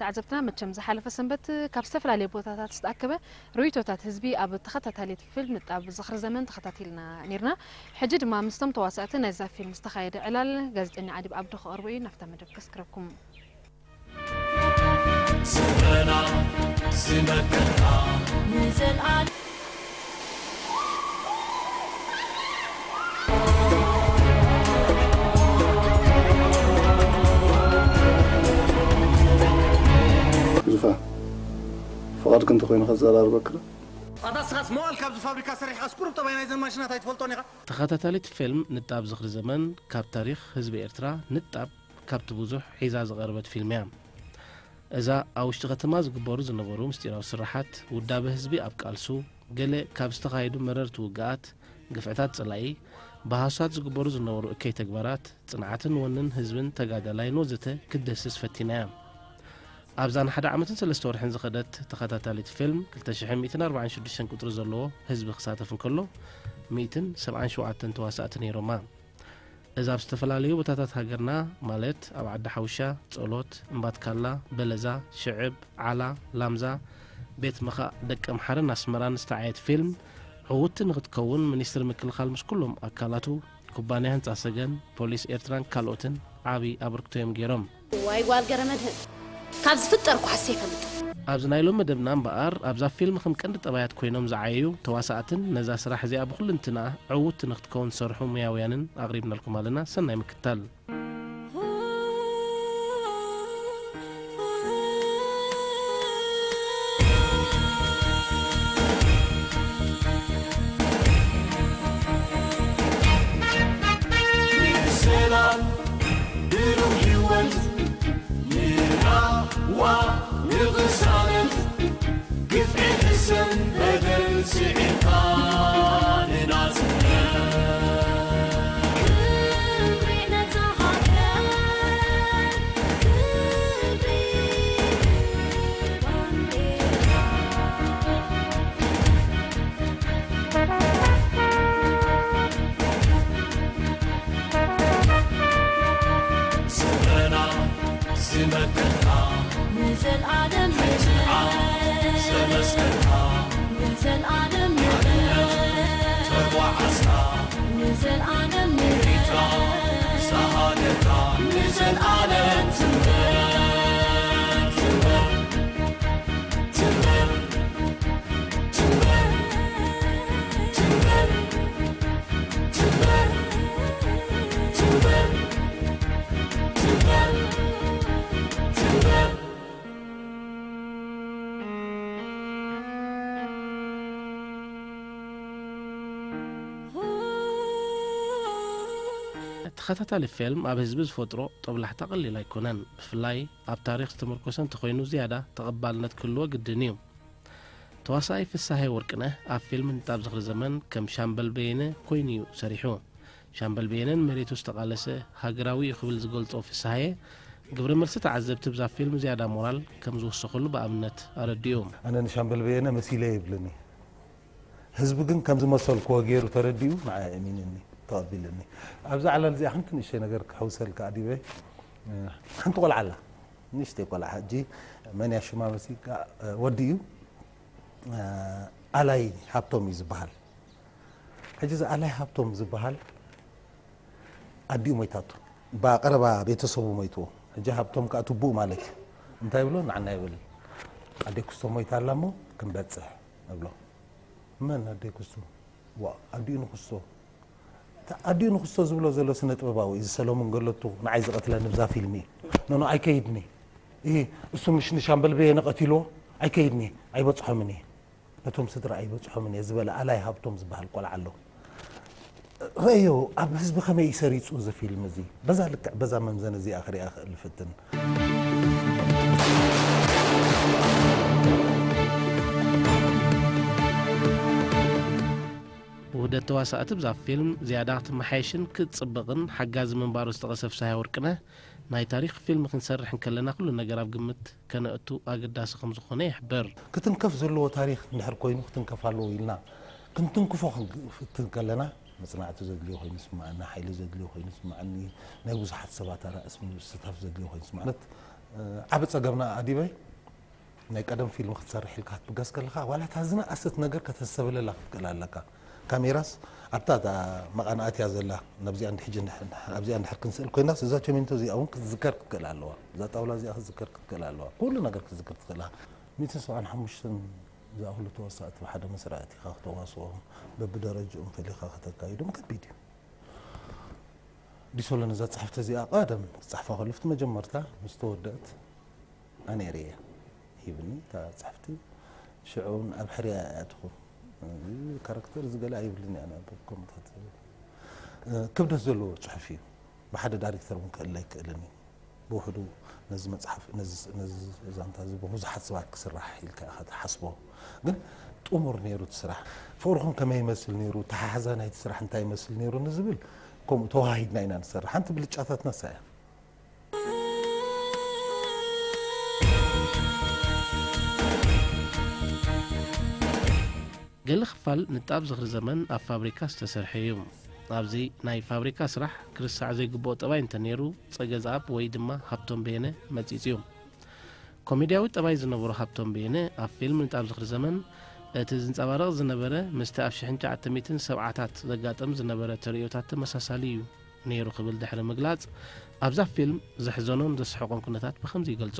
ተዓዘብትና፣ መቸም ዝሓለፈ ሰንበት ካብ ዝተፈላለዩ ቦታታት ዝተኣከበ ርእይቶታት ህዝቢ ኣብ ተኸታታሊት ፊልም ንጣብ ዝኽሪ ዘመን ተኸታቲልና ኔርና። ሕጂ ድማ ምስቶም ተዋሳእቲ ናይዛ ፊልም ዝተኻየደ ዕላል ጋዜጠኛ ዓዲብ ዓብዱ ክቐርቦ እዩ። ናብታ መደብ ከስክረኩም። ስረና ዝመከና ንዘልኣለም ግዙፋ፣ ፍቓድኪ እንተኾይኑ ከዘራርበኪ ዶ? ኣታ ስኻስ መዋል ካብዚ ፋብሪካ ሰሪሕኻስ ቁሩብ ጠባይ ናይዘን ማሽናት ኣይትፈልጦን ኢኻ። ተኸታታሊት ፊልም ንጣብ ዝኽሪ ዘመን ካብ ታሪኽ ህዝቢ ኤርትራ ንጣብ ካብቲ ብዙሕ ሒዛ ዝቐረበት ፊልም እያ። እዛ ኣብ ውሽጢ ከተማ ዝግበሩ ዝነበሩ ምስጢራዊ ስርሓት፣ ውዳበ ህዝቢ ኣብ ቃልሱ፣ ገለ ካብ ዝተኻየዱ መረርቲ ውግኣት፣ ግፍዕታት ጸላኢ፣ ብሃሱሳት ዝግበሩ ዝነበሩ እከይ ተግባራት፣ ጽንዓትን ወንን ህዝብን ተጋዳላይን ወዘተ ክትደስስ ፈቲና እያ። ኣብዛ ንሓደ ዓመትን ሰለስተ ወርሕን ዝኸደት ተኸታታሊት ፊልም፣ ክልተ ሽሕን ሚእትን ኣርባዓን ሽዱሽተን ቁጽሪ ዘለዎ ህዝቢ ክሳተፍ እንከሎ፣ ሚእትን ሰብዓን ሸውዓተን ተዋሳእቲ ነይሮማ። እዛ ኣብ ዝተፈላለዩ ቦታታት ሃገርና ማለት ኣብ ዓዲ ሓውሻ፣ ጸሎት፣ እምባትካላ፣ በለዛ፣ ሽዕብ፣ ዓላ፣ ላምዛ፣ ቤት ምኻእ ደቀምሓረን ኣስመራን ዝተዓየት ፊልም ዕውትቲ ንኽትከውን ሚኒስትሪ ምክልኻል ምስ ኩሎም ኣካላቱ፣ ኩባንያ ህንጻ ሰገን፣ ፖሊስ ኤርትራን ካልኦትን ዓቢ ኣበርክቶ እዮም ገይሮም። ዋይ ጓል ገረመድህን ካብ ዝፍጠር እኳ ሓሰ ይፈልጥ። ኣብዚ ናይ ሎሚ መደብና እምበኣር ኣብዛ ፊልም ከም ቀንዲ ጠባያት ኮይኖም ዝዓየዩ ተዋሳእትን ነዛ ስራሕ እዚኣ ብኹልንትንኣ ዕውትቲ ንኽትከውን ዝሰርሑ ሙያውያንን ኣቕሪብናልኩም ኣለና። ሰናይ ምክትታል። ሰላም ብሩህ ህይወት ንራዋ ንቕሳነት ግፍዒ ሕሰን በደል ስዒርካ ንናጽነት ክብሪ ነዛ ሃገር ክብሪ ባንዴራ ስረና ዝመከትና ንዘልኣለም ንጽንዓ ዘመስከርና ንዘልኣለም ንዕነት ተጓዓዝና ንዘልኣለም ንዕነት ዝሃገርና ንዘልኣለም ትንበር ትንበር ትንበር ተኸታታሊ ፊልም ኣብ ህዝቢ ዝፈጥሮ ጦብላሕታ ቀሊል ኣይኮነን። ብፍላይ ኣብ ታሪኽ ዝተመርኮሰ እንተኾይኑ ዝያዳ ተቐባልነት ክህልዎ ግድን እዩ። ተዋሳኣይ ፍሳሄ ወርቅነህ ኣብ ፊልም ንጣብ ዝኽሪ ዘመን ከም ሻምበል በየነ ኮይኑ እዩ ሰሪሑ። ሻምበል በየነ ንመሬቱ ዝተቓለሰ ሃገራዊ እዩ ክብል ዝገልጾ ፍሳሄ፣ ግብረ መልሲ ተዓዘብቲ ብዛ ፊልም ዝያዳ ሞራል ከም ዝወሰኸሉ ብኣብነት ኣረዲኡ። ኣነ ንሻምበል በየነ መሲለ ይብልኒ። ህዝቢ ግን ከም ዝመሰልክዎ ገይሩ ተረዲኡ ንዓይ ኣእሚኑኒ ተቐቢሉኒ። ኣብዛ ዕላል እዚኣ ሓንቲ ንእሽተይ ነገር ክሕውሰልካ ኣዲበይ። ሓንቲ ቆልዓ ኣላ። ንእሽተይ ቆልዓ ሕጂ መን እያ ሽማ መሲልካ? ወዲ እዩ። ኣላይ ሃብቶም እዩ ዝበሃል። ሕጂ እዚ ኣላይ ሃብቶም ዝበሃል ኣዲኡ ሞይታቶ። ብቐረባ ቤተሰቡ ሞይትዎ። ሕጂ ሃብቶም ከኣ ትቡእ ማለት እዩ። እንታይ ይብሎ? ንዓና ይብል። ኣደይ ክስቶ ሞይታ ኣላ እሞ ክንበጽሕ እብሎ። መን ኣደይ ክስቶ? ዋ ኣዲኡ ንክስቶ። ኣዲኡ ንክስቶ ዝብሎ ዘሎ ስነ ጥበባዊ እዚ ሰለሙን ገለቱ ንዓይ ዝቐትለኒ ብዛ ፊልም እዩ። ኖኖ ኣይከይድኒ። እሂ እሱ ምሽ ንሻምበል በየነ ቀቲልዎ ኣይከይድኒ ኣይበጽሖምን እየ። ነቶም ስድራ ኣይበጽሖምን እየ ዝበለ ኣላይ ሃብቶም ዝበሃል ቆልዓ ኣሎ። ረእዮ ኣብ ህዝቢ ከመይ እዩ ሰሪጹ እዚ ፊልም እዚ። በዛ ልክዕ በዛ መምዘኒ እዚኣ ክሪኣ ክእል ይፍትን። ውህደት ተዋሳእቲ ብዛ ፊልም ዝያዳ ክትመሓየሽን ክትጽብቕን ሓጋዚ ምንባሩ ዝጠቐሰ ፍስሃየ ወርቅነህ፣ ናይ ታሪኽ ፊልም ክንሰርሕ እንከለና ኩሉ ነገር ኣብ ግምት ከነእቱ ኣገዳሲ ከምዝኾነ ይሕብር። ክትንከፍ ዘለዎ ታሪኽ እንድሕር ኮይኑ ክትንከፍ ኣለዎ ኢልና ክንትንክፎ ክንፍትን ከለና መጽናዕቲ ዘድልዮ ኮይኑ ይስምዓኒ፣ ሓይሊ ዘድልዮ ኮይኑ ይስምዓኒ፣ ናይ ብዙሓት ሰባት ኣራእስ ምስታፍ ዘድልዮ ኮይኑ ይስምዓኒ። ማለት ዓቢ ጸገምና ኣዲበይ፣ ናይ ቀደም ፊልም ክትሰርሕ ኢልካ ክትብገስ ከለኻ፣ ዋላ እታ ዝነኣሰት ነገር ከተስተብህለላ ክትክእል ኣለካ። ካሜራስ ኣብታ እታ መቓን ኣትያ ዘላ፣ ናብዚኣ እንድሕጂ እንድሕ-፣ ኣብዚኣ እንድሕር ክንስእል ኮይናስ፣ እዛ ቸሜንቶ እዚኣ እውን ክትዝከር ክትክእል ኣለዋ። እዛ ጣውላ እዚኣ ክትዝከር ክትክእል ኣለዋ። ኩሉ ነገር ክትዝከር ትክእል እያ። ሚእትን ሰብዓን ሓሙሽተን ዝኣኽሉ ተዋሳእቲ ብሓደ መስርዕ ኣእቲኻ ክተዋስኦም፣ በብደረጅኦም ፈሊኻ ከተካይዶም ከቢድ እዩ። ዲሶሎን እዛ ጽሕፍቲ እዚኣ ቀደም ክጽሕፋ ከሎ፣ ኣብቲ መጀመርታ ምስ ተወደእት ኣነ ርእየ ሂብኒ እታ ጽሕፍቲ። ሽዑ እውን ኣብ ሕርያ እያ ትኹን። እዚ ካራክተር እዚ ገለ ኣይብልን እያ፣ ናብ ከምታት ክብደት ዘለዎ ጽሑፍ እዩ። ብሓደ ዳይሬክተር እውን ክእለ ኣይክእልን እዩ። ብውሕዱ ነዚ መጽሓፍ፣ ነዚ፣ ነዚ ዛንታ እዚ ብብዙሓት ሰባት ክስራሕ ኢልካ ኢኻ ትሓስቦ። ግን ጥሙር ነይሩ እቲ ስራሕ። ፍቕርኹም ከመይ ይመስል ነይሩ? ተሓሕዛ ናይቲ ስራሕ እንታይ ይመስል ነይሩ ንዝብል፣ ከምኡ ተዋሂድና ኢና ንሰርሕ። ሓንቲ ብልጫታትና እሳ እያ። ገለ ክፋል ንጣብ ዝኽሪ ዘመን ኣብ ፋብሪካ ዝተሰርሐ እዩ። ኣብዚ ናይ ፋብሪካ ስራሕ ክርስዕ ዘይግብኦ ጠባይ እንተነይሩ፣ ጸገዝኣብ ወይ ድማ ሃብቶም በየነ መጺጽ እዩ። ኮሜድያዊ ጠባይ ዝነበሮ ሃብቶም በየነ ኣብ ፊልም ንጣብ ዝኽሪ ዘመን እቲ ዝንጸባረቕ ዝነበረ ምስቲ ኣብ ሽሕን ትሽዓተ ሚእትን ሰብዓታት ዘጋጥም ዝነበረ ተርእዮታት ተመሳሳሊ እዩ ነይሩ ክብል ድሕሪ ምግላጽ ኣብዛ ፊልም ዘሕዘኖን ዘስሐቖን ኩነታት ብኸምዚ ይገልጾ።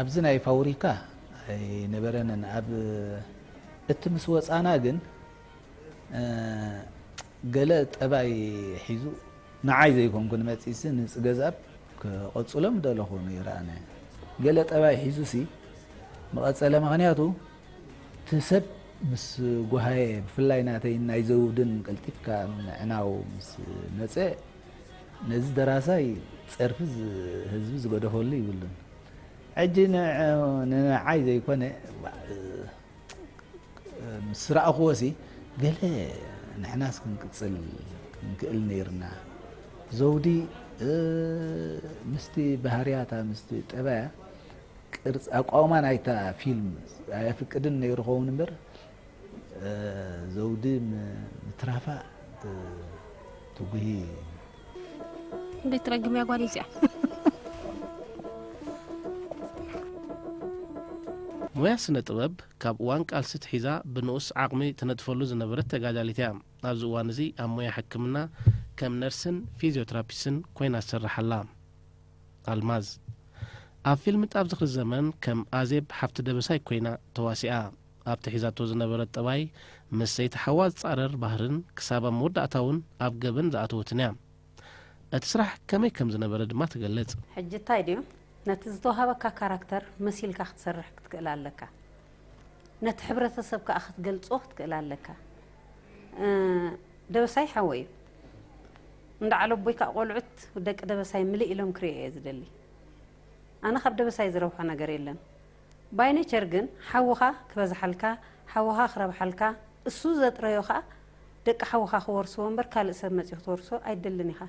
ኣብዚ ናይ ፋውሪካ ኣይነበረንን። ኣብ እቲ ምስ ወጻና ግን ገለ ጠባይ ሒዙ ንዓይ ዘይኮንኩ ንመጺሲ ንጽገዛብ ክቐጽሎም ደለኹ ይረኣነ። ገለ ጠባይ ሒዙ ሲ መቐጸለ ምኽንያቱ እቲ ሰብ ምስ ጓሃየ ብፍላይ ናተይ ናይ ዘውድን ቀልጢፍካ ምዕናው ምስ መጸ ነዚ ደራሳይ ጸርፊ ህዝቢ ዝገደፈሉ ይብሉን። ሕጂ ንዓይ ዘይኮነ ምስ ረኣኽዎ ሲ ገለ ንሕናስ ክንቅጽል ክንክእል ነይርና። ዘውዲ ምስቲ ባህርያታ ምስቲ ጠባያ ቅርጽ ኣቋውማ ናይታ ፊልም ኣየፍቅድን ነይሩ ኸውን እምበር ዘውዲ ምትራፋ ትጉሂ እንዴት ትረግም ያጓል ይዚያ ሞያ ስነ ጥበብ ካብ እዋን ቃልሲ ትሒዛ ብንኡስ ዓቕሚ ትነጥፈሉ ዝነበረት ተጋዳሊት እያ። ኣብዚ እዋን እዚ ኣብ ሞያ ሕክምና ከም ነርስን ፊዚዮትራፒስትን ኮይና ትሰርሕ ኣላ። ኣልማዝ ኣብ ፊልም ጣብ ዝኽሪ ዘመን ከም ኣዜብ ሓፍቲ ደበሳይ ኮይና ተዋሲኣ። ኣብቲ ሒዛቶ ዝነበረት ጠባይ ምስ ሰይቲ ሓዋ ዝጻረር ባህርን ክሳብ ኣብ መወዳእታ እውን ኣብ ገበን ዝኣተወትን እያ። እቲ ስራሕ ከመይ ከም ዝነበረ ድማ ትገልጽ። ሕጂ እንታይ ድዩ ነቲ ዝተውሃበካ ካራክተር መሲልካ ክትሰርሕ ክትክእል ኣለካ። ነቲ ሕብረተሰብ ከኣ ክትገልጾ ክትክእል ኣለካ። ደበሳይ ሓወይ እዩ። እንዳ ዓለቦይ ከኣ ቆልዑት ደቂ ደበሳይ ምልእ ኢሎም ክርእዮ እየ ዝደሊ። ኣነ ካብ ደበሳይ ዝረብሖ ነገር የለን። By nature ግን ሓውኻ ክበዝሓልካ፣ ሓውኻ ክረብሓልካ፣ እሱ ዘጥረዮ ከኣ ደቂ ሓውኻ ክወርስዎ እምበር ካልእ ሰብ መጺኡ ክትወርሶ ኣይትደልን ኢኻ።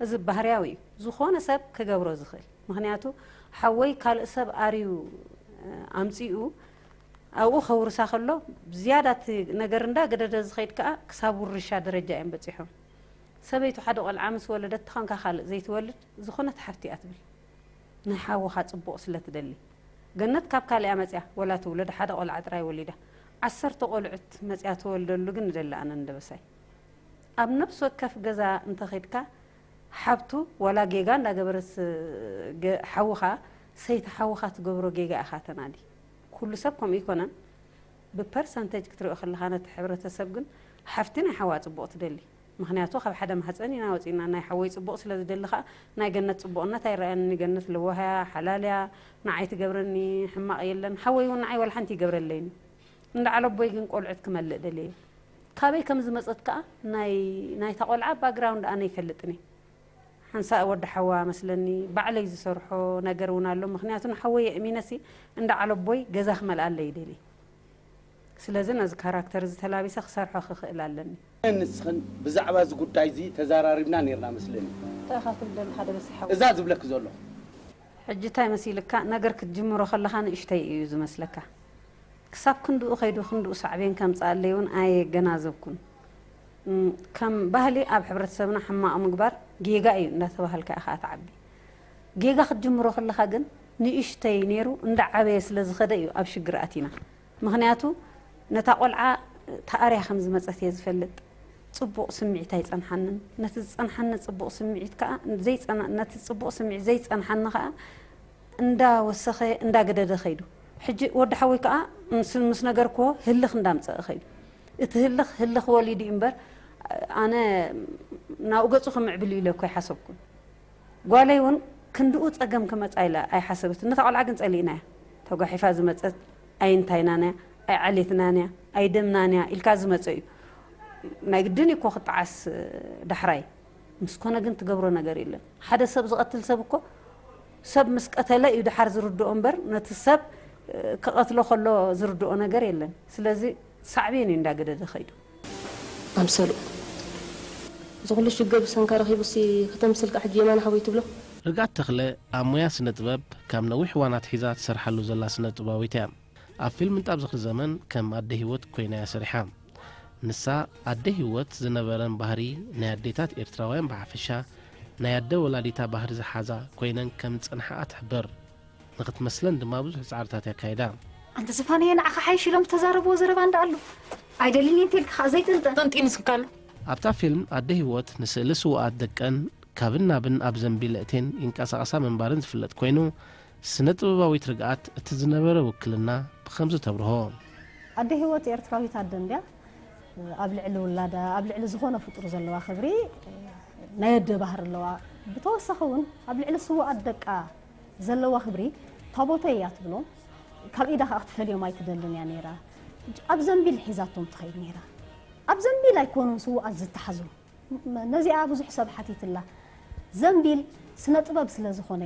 እዚ ባህርያዊ እዩ። ዝኾነ ሰብ ክገብሮ ዝኽእል። ምኽንያቱ ሓወይ ካልእ ሰብ ኣርዩ ኣምጺኡ ኣብኡ ከውርሳ ከሎ ዝያዳ እቲ ነገር እንዳ ገደደ ዝኸይድ ከኣ ክሳብ ውርሻ ደረጃ እዮም በጺሖም። ሰበይቱ ሓደ ቆልዓ ምስ ወለደት ተኾንካ ካልእ ዘይትወልድ ዝኾነት ሓፍቲ እያ ትብል። ናይ ሓውኻ ጽቡቕ ስለ ትደሊ። ገነት ካብ ካልእ እያ መጺኣ ወላ ትውለድ ሓደ ቆልዓ ጥራይ ወሊዳ። ዓሰርተ ቆልዑት መጺኣ ትወልደሉ ግን እደሊ ኣነ ንደበሳይ። ኣብ ነብሲ ወከፍ ገዛ እንተ ኸድካ ሓብቱ ዋላ ጌጋ እንዳገበረስ ሓውኻ ሰይቲ ሓውኻ ትገብሮ ጌጋ ኢኻ ተናዲ። ኩሉ ሰብ ከምኡ ኣይኮነን። ብ percentage ክትሪኦ ከለኻ ነቲ ሕብረተሰብ ግን ሓፍቲ ናይ ሓዋ ጽቡቕ ትደሊ። ምኽንያቱ ካብ ሓደ ማህጸን ኢና ወጺእና። ናይ ሓወይ ጽቡቕ ስለ ዝደሊ ከኣ ናይ ገነት ጽቡቕነት ኣይረኣየንን። ገነት ለዋህ እያ፣ ሓላል እያ፣ ንዓይ ትገብረኒ ሕማቕ የለን። ሓወይ እውን ንዓይ ዋላ ሓንቲ ኣይገብረለይን እዩ። እንዳ ዓለቦይ ግን ቆልዑት ክመልእ ደልየ እየ። ካበይ ከም ዝመጸት ከኣ ናይ ናይታ ቆልዓ background ኣነ ኣይፈልጥን እየ። ሓንሳእ ወዲ ሓዋ መስለኒ ባዕለይ ዝሰርሖ ነገር እውን ኣሎ። ምኽንያቱ ንሓወይ የእሚነሲ እንዳ ዓለቦይ ገዛ ክመልኣለይ ይደሊ። ስለዚ ነዚ ካራክተር እዚ ተላቢሰ ክሰርሖ ክኽእል ኣለኒ። ንስኽን ብዛዕባ እዚ ጉዳይ እዚ ተዘራሪብና ነይርና መስለኒ። እንታይ ኢኻ ትብል ዘለኻ ደበሳይ ሓወይ? እዛ ዝብለኪ ዘለኹ። ሕጂ እንታይ መሲልካ፣ ነገር ክትጅምሮ ከለኻ ንእሽተይ እዩ ዝመስለካ። ክሳብ ክንድኡ ከይዱ ክንድኡ ሳዕቤን ከምጽኣለይ እውን ኣየገናዘብኩን። ከም ባህሊ ኣብ ሕብረተሰብና ሕማቕ ምግባር ጌጋ እዩ እንዳተባሃልካ ኢኻ ትዓቢ። ጌጋ ክትጅምሮ ከለኻ ግን ንእሽተይ ነይሩ እንዳዓበየ ስለ ዝኸደ እዩ ኣብ ሽግር ኣቲና። ምኽንያቱ ነታ ቆልዓ ተኣርያ ከም ዝመጸት እየ ዝፈልጥ። ጽቡቕ ስምዒት ኣይጸንሓንን። ነቲ ዝጸንሓኒ ጽቡቕ ስምዒት ከኣ ዘይጸና-፣ ነቲ ጽቡቕ ስምዒት ዘይጸንሓኒ ከኣ እንዳወሰኸ እንዳገደደ ኸይዱ። ሕጂ ወዲ ሓወይ ከኣ ምስ፣ ምስ ነገርክዎ ህልኽ እንዳምጸአ ኸይዱ። እቲ ህልኽ፣ ህልኽ ወሊዱ እዩ እምበር ኣነ ናብኡ ገጹ ክምዕብል ኢለ እኮ ኣይሓሰብኩን። ጓለይ እውን ክንድኡ ጸገም ክመጻ ኢላ ኣይሓሰበትን። ነታ ቆልዓ ግን ጸሊእናያ። ተጓሒፋ ዝመጸት ኣይንታይናንያ፣ ኣይዓሌትናንያ፣ ኣይደምናንያ ኢልካ ዝመጸ እዩ። ናይ ግድን እዩ እኮ ክጠዓስ ዳሕራይ። ምስ ኮነ ግን ትገብሮ ነገር የለን። ሓደ ሰብ ዝቐትል ሰብ እኮ ሰብ ምስ ቀተለ እዩ ደሓር ዝርድኦ እምበር ነቲ ሰብ ክቐትሎ ከሎ ዝርድኦ ነገር የለን። ስለዚ ሳዕቤን እዩ እንዳገደደ ኸይዱ። ኣምሰሉ። እዚ ኩሉ ሽግር ብሰንካ ረኺቡሲ ከተምስልካ ሕጂ የማነ ሓወይ ትብሎ? ርግኣት ተኽለ ኣብ ሞያ ስነ ጥበብ ካብ ነዊሕ እዋን ኣትሒዛ ትሰርሓሉ ዘላ ስነ ጥበባዊት እያ። ኣብ ፊልም ንጣብ ዝኽሪ ዘመን ከም ኣደ ህይወት ኮይና እያ ሰሪሓ። ንሳ ኣደ ህይወት ዝነበረን ባህሪ ናይ ኣዴታት ኤርትራውያን ብሓፈሻ ናይ ኣደ ወላዲታ ባህሪ ዝሓዛ ኮይነን ከም ዝጸንሓኣ ትሕብር። ንኽትመስለን ድማ ብዙሕ ጻዕርታት የካይዳ። ኣንተ ዝፋነየ ንዓኻ ሓይሽ ኢሎም ዝተዛረብዎ ዘረባ እንዳ ኣሎ ኣይደልን እየ እንተልካ ኸኣ ዘይጥንጠን። ጠንጢንስካ ኣሎ። ኣብታ ፊልም ኣደ ህይወት ንስእሊ ስውኣት ደቀን ካብን ናብን ኣብ ዘንቢል እቴን ይንቀሳቐሳ ምንባረን ዝፍለጥ ኮይኑ፣ ስነ ጥበባዊት ርግኣት እቲ ዝነበረ ውክልና ብኸምዚ ተብርሆ። ኣደ ህይወት ኤርትራዊት ኣደ እንድያ። ኣብ ልዕሊ ውላዳ፣ ኣብ ልዕሊ ዝኾነ ፍጡር ዘለዋ ክብሪ ናይ ኣደ ባህሪ ኣለዋ። ብተወሳኺ እውን ኣብ ልዕሊ ስውኣት ደቃ ዘለዋ ክብሪ ታቦተይ እያ ትብሎም። ካብ ኢዳ ከዓ ክትፈልዮም ኣይትደልን እያ ነይራ። ኣብ ዘንቢል ሒዛቶም ትኸይድ ነይራ። ኣብ ዘንቢል ኣይኮኑን ስውኣት ዝተሓዙ። ነዚኣ ብዙሕ ሰብ ሓቲትላ። ዘንቢል ስነ ጥበብ ስለ ዝኾነ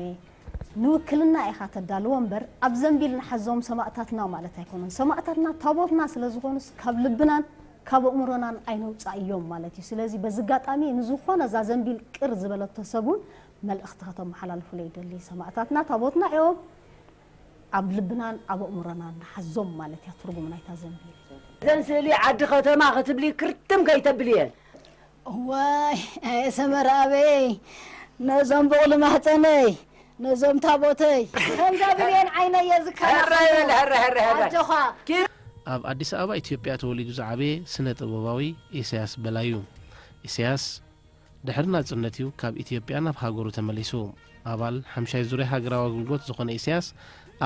ንውክልና ኢኻ ተዳልዎ እምበር ኣብ ዘንቢል ንሓዞም ሰማእታትና ማለት ኣይኮነን። ሰማእታትና ታቦትና ስለ ዝኾኑስ ካብ ልብናን ካብ ኣእምሮናን ኣይነውፃእዮም ማለት እዩ። ስለዚ በዚ ኣጋጣሚ ንዝኾነ እዛ ዘንቢል ቅር ዝበለቶ ሰብ እውን መልእኽቲ ከተመሓላልፉለይ ይደሊ። ሰማእታትና ታቦትና እዮም፣ ኣብ ልብናን ኣብ ኣእምሮናን ንሓዞም ማለት እያ ትርጉም ናይታ ዘንቢል። እዘን ስእሊ ዓዲ ከተማ ክትብሊ ክርትም ከይተብልየን። እዋይ ኣየ ሰመረ ኣበየይ፣ ነዞም ቡቕሊ ማህፀነይ፣ ነዞም ታቦተይ ከምዛ ብሌን ዓይነይ እየ ዝከናኸኖ። ኣጆኻ። ኣብ ኣዲስ ኣበባ ኢትዮጵያ ተወሊዱ ዝዓበየ ስነ ጥበባዊ ኢሳያስ በላዩ። ኢሳያስ ድሕሪ ናጽነት እዩ ካብ ኢትዮጵያ ናብ ሃገሩ ተመሊሱ። ኣባል ሓምሻይ ዙርያ ሃገራዊ ኣገልግሎት ዝኾነ ኢሳያስ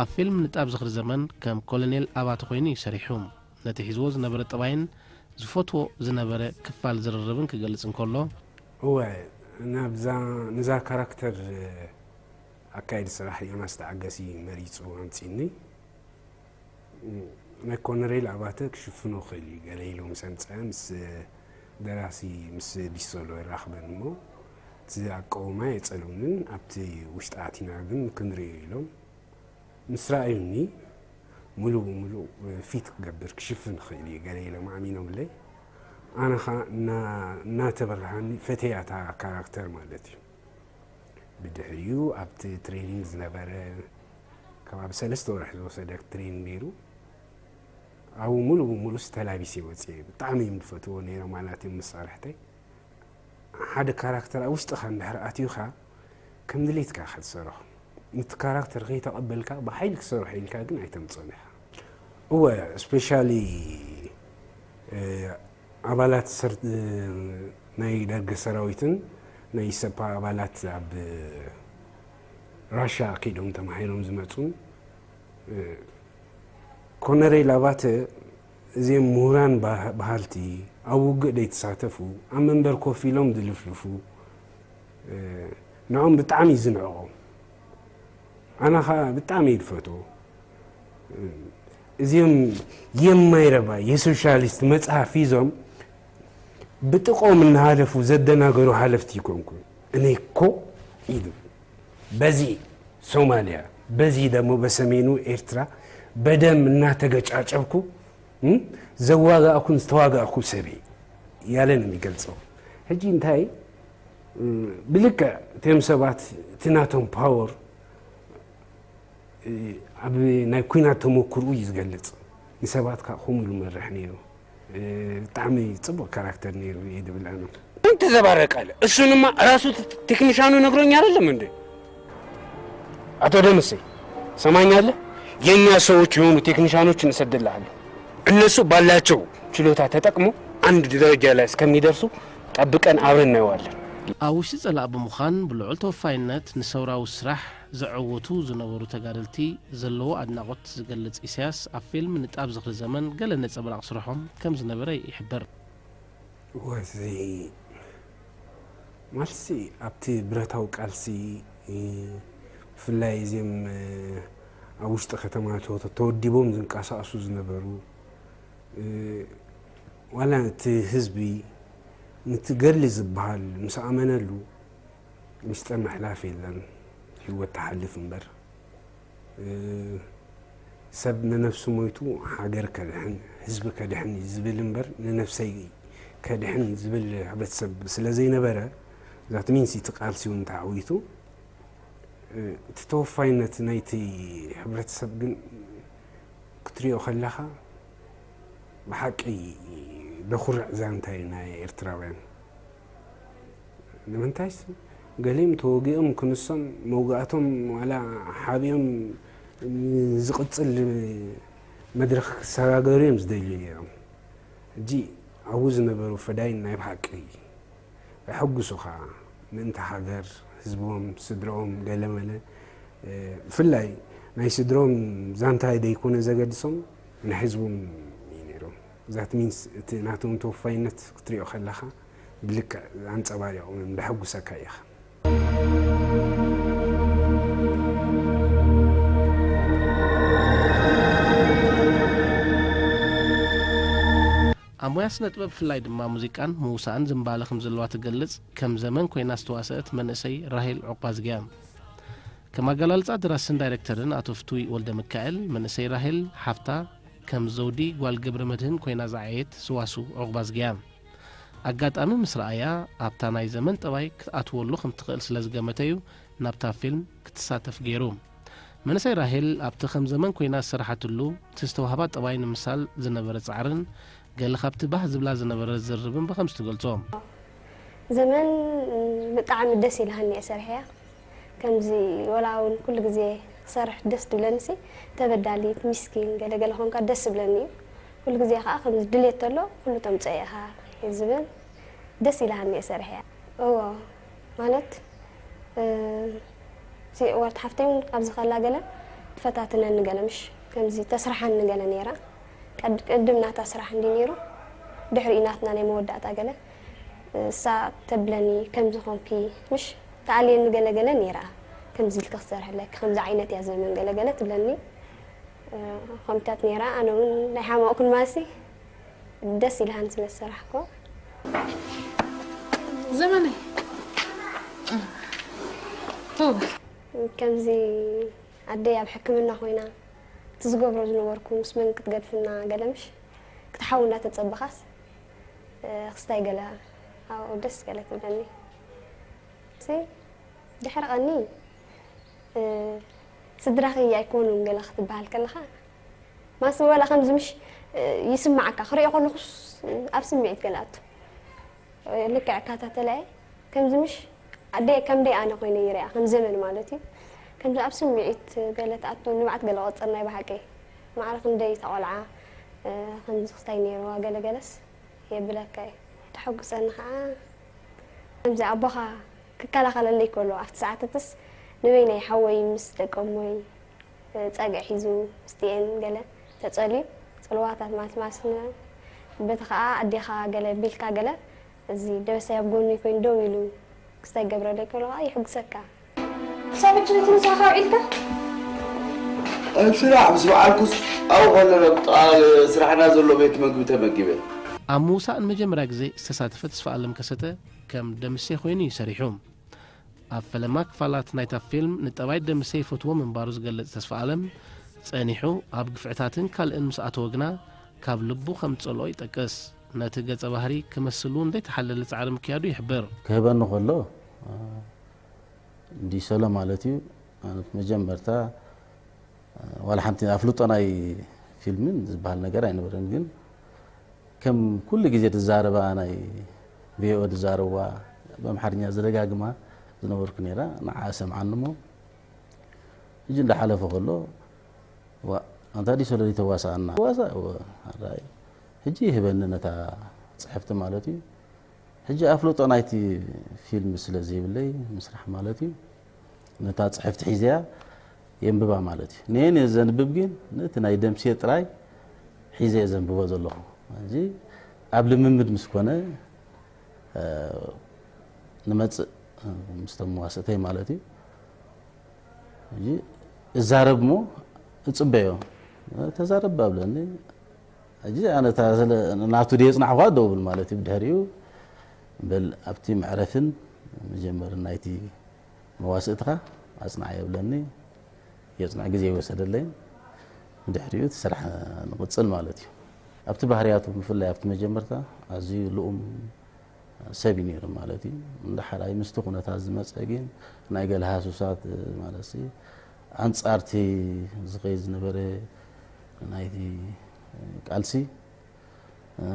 ኣብ ፊልም ንጣብ ዝኽሪ ዘመን ከም ኮሎኔል ኣባተ ኮይኑ እዩ ሰሪሑ። ነቲ ሒዝዎ ዝነበረ ጠባይን ዝፈትዎ ዝነበረ ክፋል ዝርርብን ክገልጽ እንከሎ፣ እወ፣ ናብዛ፣ ንዛ ካራክተር ኣካይዲ ስራሕ ዮናስ ተዓገሲ መሪጹ ኣምጺኒ። ናይ ኮነሬል ኣባተ ክሽፍኖ ክእል እዩ፣ ገለ ኢሉ ምስ ኣምጸአ ምስ ደራሲ ምስ ዲሶሎ ይራኽበን እሞ እቲ ኣቀውማ የጸልውንን ኣብቲ ውሽጢ ኣቲና ግን ክንርእዮ ኢሎም ምስ ረኣዩኒ ሙሉእ ብሙሉእ ፊት ክገብር ክሽፍን ክእል እዩ ገለ ኢሎም ኣሚኖምለይ። ኣነ ኸዓ እና-፣ እናተበራሃኒ ፈተያ እታ ካራክተር ማለት እዩ። ብድሕሪኡ ኣብቲ ትሬኒንግ ዝነበረ ከባቢ ሰለስተ ወርሒ ዝወሰደ ትሬኒንግ ነይሩ። ኣብኡ ሙሉ ብሙሉስ ተላቢሰ ወፅየ። ብጣዕሚ እዮም ዝፈትዎ ነይሮም ማለት እዮም መሳርሕተይ። ሓደ ካራክተር ኣብ ውሽጥኻ እንድሕር ኣትዩኻ ከም ድሌትካ ኢኻ ትሰርሖ። ነቲ ካራክተር ከይተቐበልካ ብሓይሊ ክሰርሖ ኢልካ ግን ኣይተምፅኦን ኢኻ። እወ፣ ስፔሻሊ ኣባላት ሰር-፣ ናይ ደርገ ሰራዊትን ናይ ኢሰፓ ኣባላት ኣብ ራሻ ከይዶም ተማሂሮም ዝመጹን፣ ኮነሬል ኣባተ እዚኦም ምሁራን ባህ-፣ በሃልቲ፣ ኣብ ውግእ ዘይተሳተፉ፣ ኣብ መንበር ኮፍ ኢሎም ዝልፍልፉ፣ ንዖም ብጣዕሚ እዩ ዝንዕቖም። ኣነ ኸኣ ብጣዕሚ እየ ዝፈትዎ። እዚኦም የማይረባ የሶሻሊስት መጽሓፍ ሒዞም ብጥቕኦም እናሃለፉ ዘደናገሩ ሓለፍቲ ይኮንኩን። እኔ እኮ ኢሉ በዚ ሶማሊያ፣ በዚ ደግሞ በሰሜኑ ኤርትራ በደም እናተገጫጨብኩ፣ እም፣ ዘዋጋእኩን ዝተዋጋእኩ ሰብ እየ እያለ ነው የሚገልጸው። ሕጂ እንታይ፣ እም፣ ብልክዕ እቶም ሰባት እቲ ናቶም ፓወር፣ እ፣ ኣብ ናይ ኲናት ተመክርኡ እዩ ዝገልጽ። ንሰባት ከዓ ከምኡ ኢሉ መርሕ ነይሩ። እ፣ ብጣዕሚ ጽቡቕ ካራክተር ነይሩ እየ ዝብል ኣነ። ምን ትዘባረቃለህ? እሱንማ ራሱ ት-፣ ቴክኒሻኑ ነግሮኝ አይደለም እንዴ? ኣቶ ደምሴ፣ ሰማኛለህ? የእኛ ሰዎች የሆኑ ቴክኒሻኖች እንሰድልሃለን። እነሱ ባላቸው ችሎታ ተጠቅሞ አንድ ደረጃ ላይ እስከሚደርሱ ጠብቀን አብረን እናየዋለን። ኣብ ውሽጢ ጸላእ ብምዃን ብልዑል ተወፋይነት ንሰውራዊ ስራሕ ዘዐወቱ ዝነበሩ ተጋደልቲ ዘለዎ ኣድናቖት ዝገልጽ ኢሳያስ ኣብ ፊልም ንጣብ ዝኽሪ ዘመን ገለ ነጸብራቕ ስርሖም ከም ዝነበረ ይሕብር። ወዚ ማልሲ ኣብቲ ብረታዊ ቃልሲ ብፍላይ እዚም ኣብ ውሽጢ ከተማ ተወዲቦም ዝንቀሳቀሱ ዝነበሩ ዋላ እቲ ህዝቢ ንቲ ገድሊ ዝበሃል ምስ ኣመነሉ ምስጢር ምሕላፍ የለን። ህይወት ትሓልፍ እምበር ሰብ ንነብሱ ሞይቱ ሃገር ከድሕን ህዝቢ ከድሕን እዩ ዝብል እምበር ንነብሰይ ከድሕን ዝብል ሕብረተሰብ ስለ ዘይነበረ that means እቲ ቃልሲ እውን ተዓዊቱ እቲ ተወፋይነት ናይቲ ሕብረተሰብ ግን ክትሪኦ ከለኻ ብሓቂ ዘኹርዕ ዛንታ እዩ ናይ ኤርትራውያን። ንምንታይስ ገሊኦም ተወጊኦም ክንሶም መውጋእቶም ዋላ ሓቢኦም ዝቕፅል መድረኽ ክሰጋገሩ እዮም ዝደልዩ ነይሮም። ሕጂ ኣብኡ ዝነበሩ ፈዳይን ናይ ብሓቂ የሐጉሱኻ ምእንቲ ሃገር ህዝቦም ስድረኦም ገለመለ ብፍላይ ናይ ስድሮም ዛንታ ደይኮነ ዘገድሶም ንህዝቦም እዩ ነይሮም። That means እቲ ናቶም ተወፋይነት ክትሪኦ ከለኻ ብልክዕ ኣንጸባሪቖም እዮም ደሐጉሰካ ኢኻ። ኣብ ሞያ ስነ ጥበብ ብፍላይ ድማ ሙዚቃን ምውሳእን ዝንባለ ከም ዘለዋ ትገልጽ ከም ዘመን ኮይና ዝተዋሰአት መንእሰይ ራሄል ዑቕባዝግያ። ከም ኣገላልጻ ደራስን ዳይሬክተርን ኣቶ ፍቱይ ወልደ ሚካኤል መንእሰይ ራሄል ሓፍታ ከም ዘውዲ ጓል ገብረ መድህን ኮይና ዝዓየት ስዋስው ዑቕባዝግያ። ኣጋጣሚ ምስ ረኣያ ኣብታ ናይ ዘመን ጠባይ ክትኣትወሉ ከም ትኽእል ስለ ዝገመተ እዩ ናብታ ፊልም ክትሳተፍ ገይሩ። መንእሰይ ራሄል ኣብቲ ከም ዘመን ኮይና ዝሰራሓትሉ እቲ ዝተዋህባ ጠባይ ንምሳል ዝነበረ ጻዕርን ገለ ካብቲ ባህ ዝብላ ዝነበረ ዝርርብን ብኸምዚ ትገልጾ። ዘመን ብጣዕሚ ደስ ኢላሃኒ እየ ሰሪሐያ። ከምዚ ወላ እውን ኩሉ ግዜ ክሰርሕ ደስ ድብለኒ ሲ ተበዳሊት ሚስኪን ገለገለ ኮንካ ደስ ዝብለኒ እዩ። ኩሉ ግዜ ከዓ ከምዚ ድሌት ተሎ ኩሉ ተምፀኦ ኢኻ እየ ዝብል። ደስ ኢላሃኒ እየ ሰሪሐያ። እዎ ማለት ሲ ዋርት ሓፍተይ እውን ኣብዚ ከላ ገለ ትፈታትነኒ ገለ ምሽ ከምዚ ተስርሓኒ ገለ ነይራ። ቀድ- ቅድም ናታ ስራሕ እንዲ ነይሩ ድሕሪኡ ናትና ናይ መወዳእታ ገለ እሳ ተብለኒ ከምዚ ኮንኪ ምሽ ተኣልየኒ ገለገለ ነይራ። ከምዚ ኢልኪ ክሰርሐለኪ ከምዚ ዓይነት እያ ዘመን ገለገለ ትብለኒ። ከምታት ነይራ ኣነ እውን ናይ ሓማቕ ኩንማሲ ደስ ኢልሃን ስለ ዝሰራሕኮ ዘመነይ ተውበል ከምዚ ኣደይ ኣብ ሕክምና ኮይና እቲ ዝገብሮ ዝነበርኩ ምስ መን ክትገድፍና ገለምሽ ክትሓው እንዳተፀበኻስ ክስታይ ገለ ኣብኡ ደስ ገለ ትብለኒ ድሕሪ ቀኒ ስድራኺ ኣይኮኑን ገለ ክትበሃል ከለኻ ማስ ወላ ከምዚ ምሽ ይስማዓካ ክሪኦ ከለኹስ ኣብ ስምዒት ገለ ኣቱ ልክዕ እካታተለየ ከምዚ ምሽ ኣደ ከም ደይ ኣነ ኮይነ ይሪኣ ከም ዘመን ማለት እዩ ከምዚ ኣብ ስምዒት ገለ ትኣቱ ንብዓት ገለ ቆፅር ናይ ብሓቂ ማዕረ ክንደይ ተቆልዓ ከምዚ ክስታይ ነይርዋ ገለ ገለስ የብለካ እዩ ተሐጉሰኒ ከዓ ከምዚ ኣቦኻ ክከላኸለለይ ከሎ ኣብቲ ሰዓትትስ ንበይነይ ሓወይ ምስ ደቀሞይ ጸግዒ ሒዙ ምስቲኤን ገለ ተጸልዩ ጽልዋታት ማለት ማለት በቲ ከዓ ኣዴኻ ገለ ቢልካ ገለ እዚ ደበሳይ ኣብ ጎኒ ኮይኑ ደው ኢሉ ክስታይ ገብረለይ ከሎ ከዓ ይሕጉሰካ። ክሳብ ሕጂ ነቲ ምሳኻ ውዒልካ? ኣብ ስራሕ ምስ በዓልኩስ ኣብኡ ከለና ብጥቓ ስራሕና ዘሎ ቤት መግቢ ተመጊበ። ኣብ ምውሳእ ንመጀመርያ ግዜ ዝተሳተፈ ተስፋኣለም ከሰተ ከም ደምሴ ኮይኑ እዩ ሰሪሑ። ኣብ ፈለማ ክፋላት ናይታ ፊልም ንጠባይ ደምሴ ይፈትዎ ምንባሩ ዝገልጽ ተስፋኣለም፣ ጸኒሑ ኣብ ግፍዕታትን ካልእን ምስ ኣተወ ግና ካብ ልቡ ከም ዝጸልኦ ይጠቅስ። ነቲ ገጸ ባህሪ ክመስል እውን ዘይተሓለለ ጻዕሪ ምክያዱ ይሕብር። ክህበኒ ከሎ እንዲሰሎ ማለት እዩ። መጀመርታ ዋላ ሓንቲ ኣፍልጦ ናይ ፊልምን ዝበሃል ነገር ኣይነበረን፣ ግን ከም ኩሉ ግዜ ትዛረባ ናይ ቪኦኤ ትዛረብዋ ብኣምሓርኛ ዝደጋግማ ዝነበርኩ ነይራ። ንዓ ሰምዓኒ እሞ ሕጂ እንዳሓለፈ ከሎ፣ "ዋ፣ ኣንታ ድዩ ሰለሊ ተዋሳኣና?" ዋሳእ፣ እወ፣ ኣራይ። ሕጂ ይህበኒ ነታ ጽሕፍቲ ማለት እዩ። ሕጂ ኣፍልጦ ናይቲ ፊልም ስለ ዘይብለይ፣ ምስራሕ ማለት እዩ፣ ነታ ጽሕፍቲ ሒዘያ የንብባ ማለት እዩ። ንየን እየ ዘንብብ፣ ግን ነቲ ናይ ደምሴ ጥራይ ሒዘ እየ ዘንብቦ ዘለኹ። ሕጂ ኣብ ልምምድ ምስ ኮነ፣ እ፣ ንመጽእ፣ እ፣ ምስቶም መዋስእተይ ማለት እዩ። ሕጂ እዛረብ እሞ እጽበዮ። "ተዛረብ" ኣብለኒ። ሕጂ ኣነ እታ ስለ ናቱ ድየ የጽናሕኳ ደውብል ማለት እዩ። ብድሕሪኡ በል ኣብቲ መዕረፍን መጀመርን ናይቲ መዋስእትኻ ኣጽናዕ የብለኒ። የጽንዕ ግዜ ይወሰደለይን። ብድሕሪኡ እቲ ስራሕ ንቕጽል ማለት እዩ። ኣብቲ ባህርያቱ ብፍላይ ኣብቲ መጀመርታ ኣዝዩ ልኡም ሰብ እዩ ነይሩ ማለት እዩ። እንዳሓራይ ምስቲ ኩነታት ዝመጸ ግን ናይ ገለ ሃሱሳት ማለት ሲ ኣንጻርቲ ዝኸይድ ዝነበረ ናይቲ ቃልሲ፣ እ፣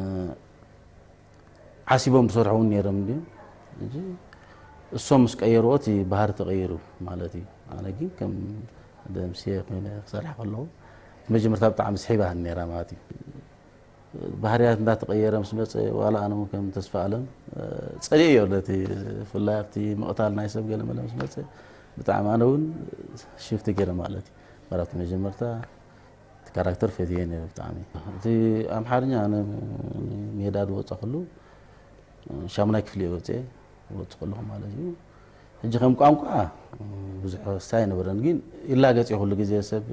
ዓሲቦም ዝሰርሑ እውን ነይሮም ድዩ? ሕጂ እሶም ምስ ቀየርዎ እቲ ባህሪ ተቐይሩ ማለት እዩ። ኣነ ግን ከም ደምሴ ኮይነ ክሰርሕ ከለኹ መጀመርታ ብጣዕሚ ስሒባህን ነይራ ማለት እዩ። ባህርያት እንዳተቐየረ ምስ መጸ፣ ዋላ ኣነ እውን ከም ተስፋ ኣለም፣ እ፣ ጸሊኤዮ ነቲ፣ ብፍላይ ኣብቲ ምቕታል ናይ ሰብ ገለ መለ ምስ መጸ፣ ብጣዕሚ ኣነ እውን ሽፍት ገይረ ማለት እዩ። እምበር ኣብቲ መጀመርታ እቲ ካራክተር ፈትየ ነይረ ብጣዕሚ። እቲ ኣምሓርኛ ኣነ ሜዳ ዝወጻኹሉ ሻሙናይ ክፍሊ እየ ወጽኤ፣ ክወጽእ ከለኹ ማለት እዩ። ሕጂ ከም ቋንቋ ብዙሕ ወሳኝ ኣይነበረን፣ ግን ይላገጽ እየ ኩሉ ግዜ ሰብ፣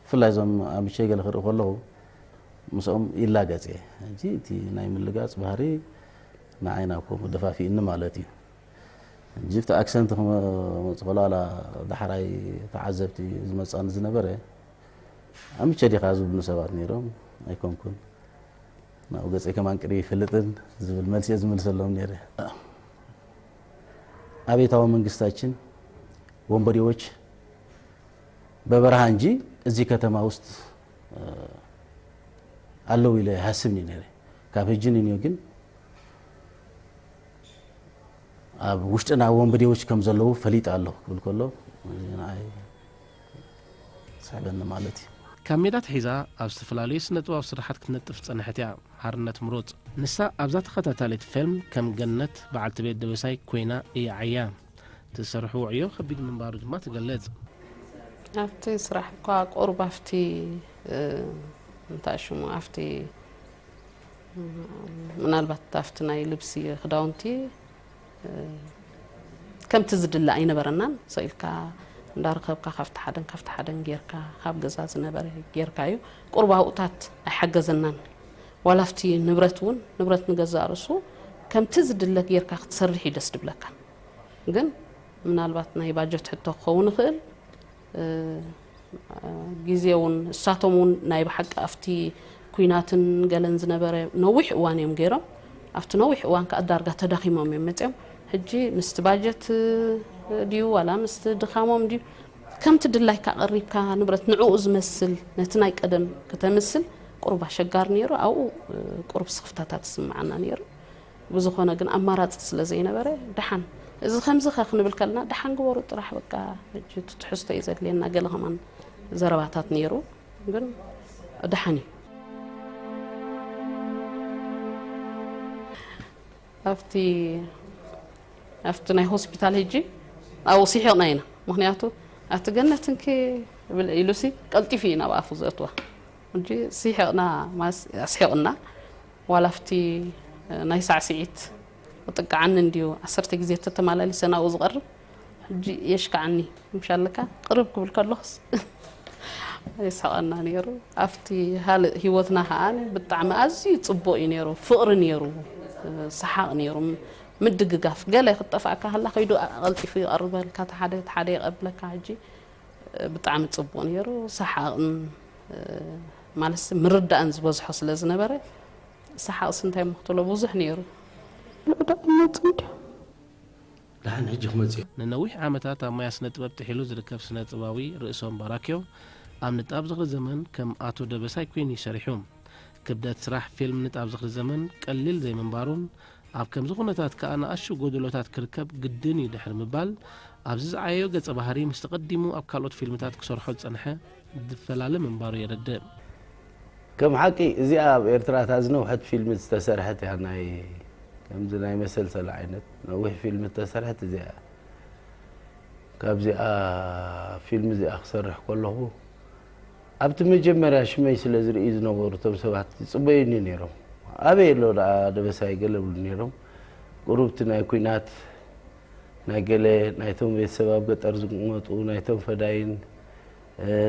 ብፍላይ እዞም ኣምቼ ገለ ክርኢ ከለኹ ምስኦም ይላገጽ እየ። ሕጂ እቲ ናይ ምልጋጽ ባህሪ ንዓይ ናብ ከምኡ ደፋፊእኒ ማለት እዩ። ሕጂ እቲ ኣክሰንት ክመጽእ ከሎ፣ ዋላ ዳሕራይ ተዓዘብቲ ዝመጻኒ ዝነበረ፣ "ኣምቼ ዲኻ?" ዝብሉኒ ሰባት ነይሮም። "ኣይኮንኩን፣ ናብኡ ገጸይ ከማን ቅድሚ ይፈልጥን" ዝብል መልሲ እየ ዝምልሰሎም ነይረ። አብዮታዊ መንግስታችን ወንበዴዎች በበረሃ እንጂ እዚህ ከተማ ውስጥ፣ እ፣ ኣለዉ ኢለ ይሃስብኒ ነይረ። ካብ ሕጂ ንንዮ ግን ኣብ ውሽጥና ወንበዴዎች ከም ዘለዉ ፈሊጠ ኣለኹ ክብል ከሎ፣ ንዓይ ስሕበኒ ማለት እዩ። ካብ ሜዳ ኣትሒዛ ኣብ ዝተፈላለዩ ስነ-ጥበባዊ ስራሓት ክትነጥፍ ዝጸንሐት እያ ሓርነት ምሩጽ። ንሳ ኣብዛ ተኸታታሊት ፊልም ከም ገነት በዓልቲ ቤት ደበሳይ ኮይና እያ ዓያ። እቲ ዝሰርሕዎ ዕዮ ከቢድ ምንባሩ ድማ ትገልጽ። ኣብቲ ስራሕ እኳ ቁሩብ ኣብቲ፣ እ፣ እንታይ ሽሙ፣ ኣብቲ፣ እ፣ ምናልባት ኣብቲ ናይ ልብሲ ክዳውንቲ፣ እ፣ ከምቲ ዝድለ ኣይነበረናን። ስቕ ኢልካ እንዳረኸብካ ካብቲ ሓደን ካብቲ ሓደን ጌርካ፣ ካብ ገዛ ዝነበረ ጌርካ እዩ። ቁሩብ ኣብኡታት ኣይሓገዘናን። ዋላ ኣብቲ ንብረት እውን፣ ንብረት ንገዛእ ርእሱ ከምቲ ዝድለ ጌርካ ክትሰርሕ እዩ ደስ ድብለካ። ግን ምናልባት ናይ ባጀት ሕቶ ክኸውን ይኽእል። እ፣ ግዜ እውን እሳቶም እውን ናይ ብሓቂ ኣብቲ ኲናትን ገለን ዝነበረ ነዊሕ እዋን እዮም ገይሮም። ኣብቲ ነዊሕ እዋን ከዓ ዳርጋ ተዳኺሞም እዮም መፅዮም። ሕጂ ምስቲ ባጀት ድዩ ዋላ ምስቲ ድኻሞም ድዩ፣ ከምቲ ድላይካ ቀሪብካ ንብረት ንዕኡ ዝመስል ነቲ ናይ ቀደም ክተምስል ቁሩብ ኣሸጋሪ ነይሩ። ኣብኡ፣ እ፣ ቁሩብ ስኽፍታታት ዝስምዓና ነይሩ። ብዝኾነ ግን ኣማራፂ ስለ ዘይነበረ፣ ደሓን፣ እዚ ከምዚ ኸ ክንብል ከለና፣ ደሓን ግበሩ ጥራሕ፣ በቃ፣ ሕጂ እቲ ትሕዝቶ እዩ ዘድልየና፣ ገለ ከማን ዘረባታት ነይሩ፣ ግን ደሓን እዩ። ኣብቲ፣ ኣብቲ ናይ ሆስፒታል ሕጂ ኣብኡ ስሒቕና ኢና። ምኽንያቱ፣ "ኣቲ ገነት እንኪ" ብል ኢሉሲ፣ ቀልጢፉ እዩ ናብ ኣፉ ዘእትዋ። ሕጂ ስሒቕና፣ ማስ-፣ ኣስሒቕና። ዋላ ኣብቲ ናይ ሳዕስዒት ክጥቅዓኒ እንድዩ፣ ዓሰርተ ግዜ ተተመላሊሰ ናብኡ ዝቐርብ፣ ሕጂ የሽክዓኒ። ምሻለካ ቅርብ ክብል ከለኹስ የስሕቐና ነይሩ። ኣብቲ ካልእ ህይወትና ከኣ ብጣዕሚ ኣዝዩ ጽቡቕ እዩ ነይሩ። ፍቕሪ ነይሩ፣ ሰሓቕ ነይሩ፣ ምድግጋፍ። ገለ ክትጠፍኣካ ከላ ከይዱ ቀልጢፉ ይቐርበልካ፣ እቲ ሓደ፣ እቲ ሓደ የቐብለካ። ሕጂ ብጣዕሚ ጽቡቕ ነይሩ። ሰሓቕን፣ ማለትሲ ምርዳእን ዝበዝሖ ስለ ዝነበረ፣ ሰሓቕሲ እንታይ እሞ ክትብሎ ብዙሕ ነይሩ። ልዑዳእ ይመጹ እንድዮም። ደሓን ሕጂ ክመጽእ እዩ። ንነዊሕ ዓመታት ኣብ ሞያ ስነ ጥበብ ጥሒሉ ዝርከብ ስነ ጥበባዊ ርእሶም ባራክዮ፣ ኣብ ንጣብ ዝኽሪ ዘመን ከም ኣቶ ደበሳይ ኮይኑ እዩ ሰሪሑ። ክብደት ስራሕ ፊልም ንጣብ ዝኽሪ ዘመን ቀሊል ዘይምንባሩን፣ ኣብ ከምዚ ኩነታት ከኣ ንኣሽቱ ጎደሎታት ክርከብ ግድን እዩ ድሕሪ ምባል፣ ኣብዚ ዝዓየዮ ገጸ ባህሪ ምስቲ ቀዲሙ ኣብ ካልኦት ፊልምታት ክሰርሖ ዝጸንሐ ዝፈላለ ምንባሩ የረድእ። ከም ሓቂ እዚኣ ኣብ ኤርትራ እታ ዝነውሐት ፊልም ዝተሰርሐት እያ። ናይ ከምዚ ናይ መሰልሰል ዓይነት ነዊሕ ፊልም ዝተሰርሐት እዚኣ እያ። ካብዚኣ ፊልም እዚኣ ክሰርሕ ከለኹ ኣብቲ መጀመርያ ሽመይ ስለ ዝርእዩ ዝነበሩ እቶም ሰባት ይጽበዩኒ ነይሮም። ኣበይ ኣሎ ደኣ ደበሳይ ገለ ብሉ ነይሮም። ቁሩብቲ ናይ ኲናት ናይ ገለ ናይቶም ቤተሰብ ኣብ ገጠር ዝቕመጡ ናይቶም ፈዳይን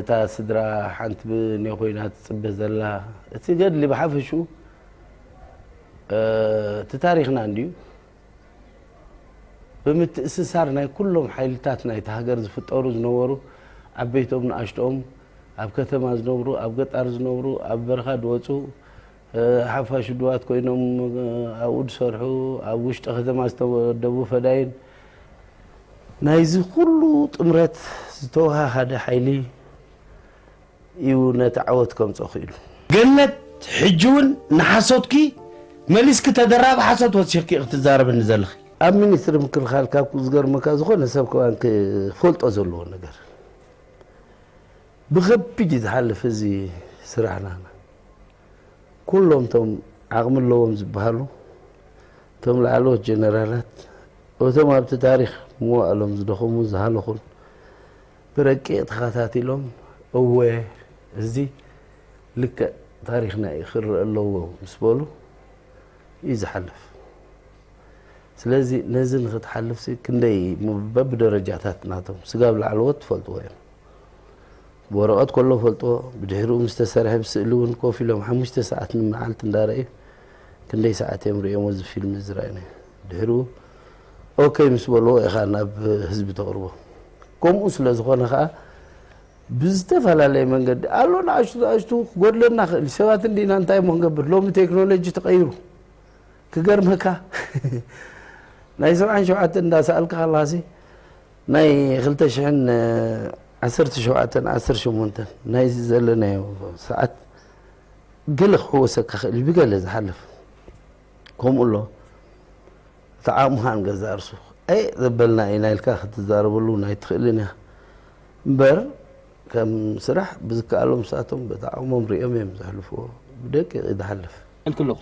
እታ ስድራ ሓንቲ ብኔ ኮይና ትጽበ ዘላ እቲ ገድሊ ብሓፈሽኡ እቲ ታሪኽና እንድዩ ብምትእስሳር ናይ ኩሎም ሓይልታት ናይቲ ሃገር ዝፍጠሩ ዝነበሩ ዓበይቶም ንኣሽትኦም ኣብ ከተማ ዝነብሩ ኣብ ገጣር ዝነብሩ ኣብ በረኻ ዝወፁ ሓፋሽ ውድባት ኮይኖም ኣብኡ ዝሰርሑ ኣብ ውሽጢ ከተማ ዝተወደቡ ፈዳይን ናይዚ ኩሉ ጥምረት ዝተወሃሃደ ሓይሊ እዩ ነቲ ዓወት ከምፅኦ ክኢሉ። ገነት ሕጂ እውን ንሓሶትኪ መሊስኪ ተደራቢ ሓሶት ወሲኽኪ ክትዛረብኒ ዘለኺ። ኣብ ሚኒስትሪ ምክልኻል ካብ ዝገርመካ ዝኾነ ሰብ ከዋን ክፈልጦ ዘለዎ ነገር ብኸቢድ እዩ ዝሓልፍ እዚ ስራሕ ናና። ኩሎም እቶም ዓቕሚ ኣለዎም ዝበሃሉ እቶም ላዕለዎት ጀነራላት እቶም ኣብቲ ታሪኽ መዋእሎም ዝደኸሙ ዝሃለኹን ብረቂቕ ተኸታቲሎም እወ እዚ ልክዕ ታሪኽና እዩ ክረአ ኣለዎ ምስ በሉ እዩ ዝሓልፍ። ስለዚ ነዚ ንክትሓልፍሲ ክንደይ በብደረጃታት ናቶም ስጋብ ላዕለዎት ትፈልጥዎ እዮም። ብወረቐት ከሎ ፈልጥዎ፣ ብድሕሪኡ ምስ ተሰርሐ ብስእሊ እውን ኮፍ ኢሎም ሓሙሽተ ሰዓት ንመዓልቲ እንዳረኣዩ ክንደይ ሰዓት እዮም ርእዮም እዚ ፊልም እዚ ረኣይናዮ። ድሕሪኡ ኦኬ ምስ በልዎ ኢኻ ናብ ህዝቢ ተቕርቦ። ከምኡ ስለ ዝኾነ ከዓ ብዝተፈላለየ መንገዲ ኣሎ ንኣሽቱ ንኣሽቱ ክጎድለና ክእል ሰባት እንዲና እንታይ እሞ ክንገብር ሎሚ ቴክኖሎጂ ተቐይሩ ክገርመካ ናይ ሰብዓን ሸውዓተን እንዳሰኣልካ ከለኻሲ ናይ ክልተ ሽሕን ዓሰርተ ሸውዓተን ዓሰርተ ሸሞንተን ናይዚ ዘለናዮ ሰዓት ገለ ክሕወሰካ ክእል እዩ ብገለ ዝሓልፍ ከምኡ ኣሎ እቲ ዓቕምኻን ገዛእ ርሱ ኣይ ዘበልና ኢና ኢልካ ክትዛረበሉ ናይ ትኽእልን እያ እምበር ከም ስራሕ ብዝከኣሎም ንሳቶም በቲ ዓቕሞም ሪኦም እዮም ዘሕልፍዎ ብደቂቕ እዩ ዝሓልፍ። ኢልክለኹ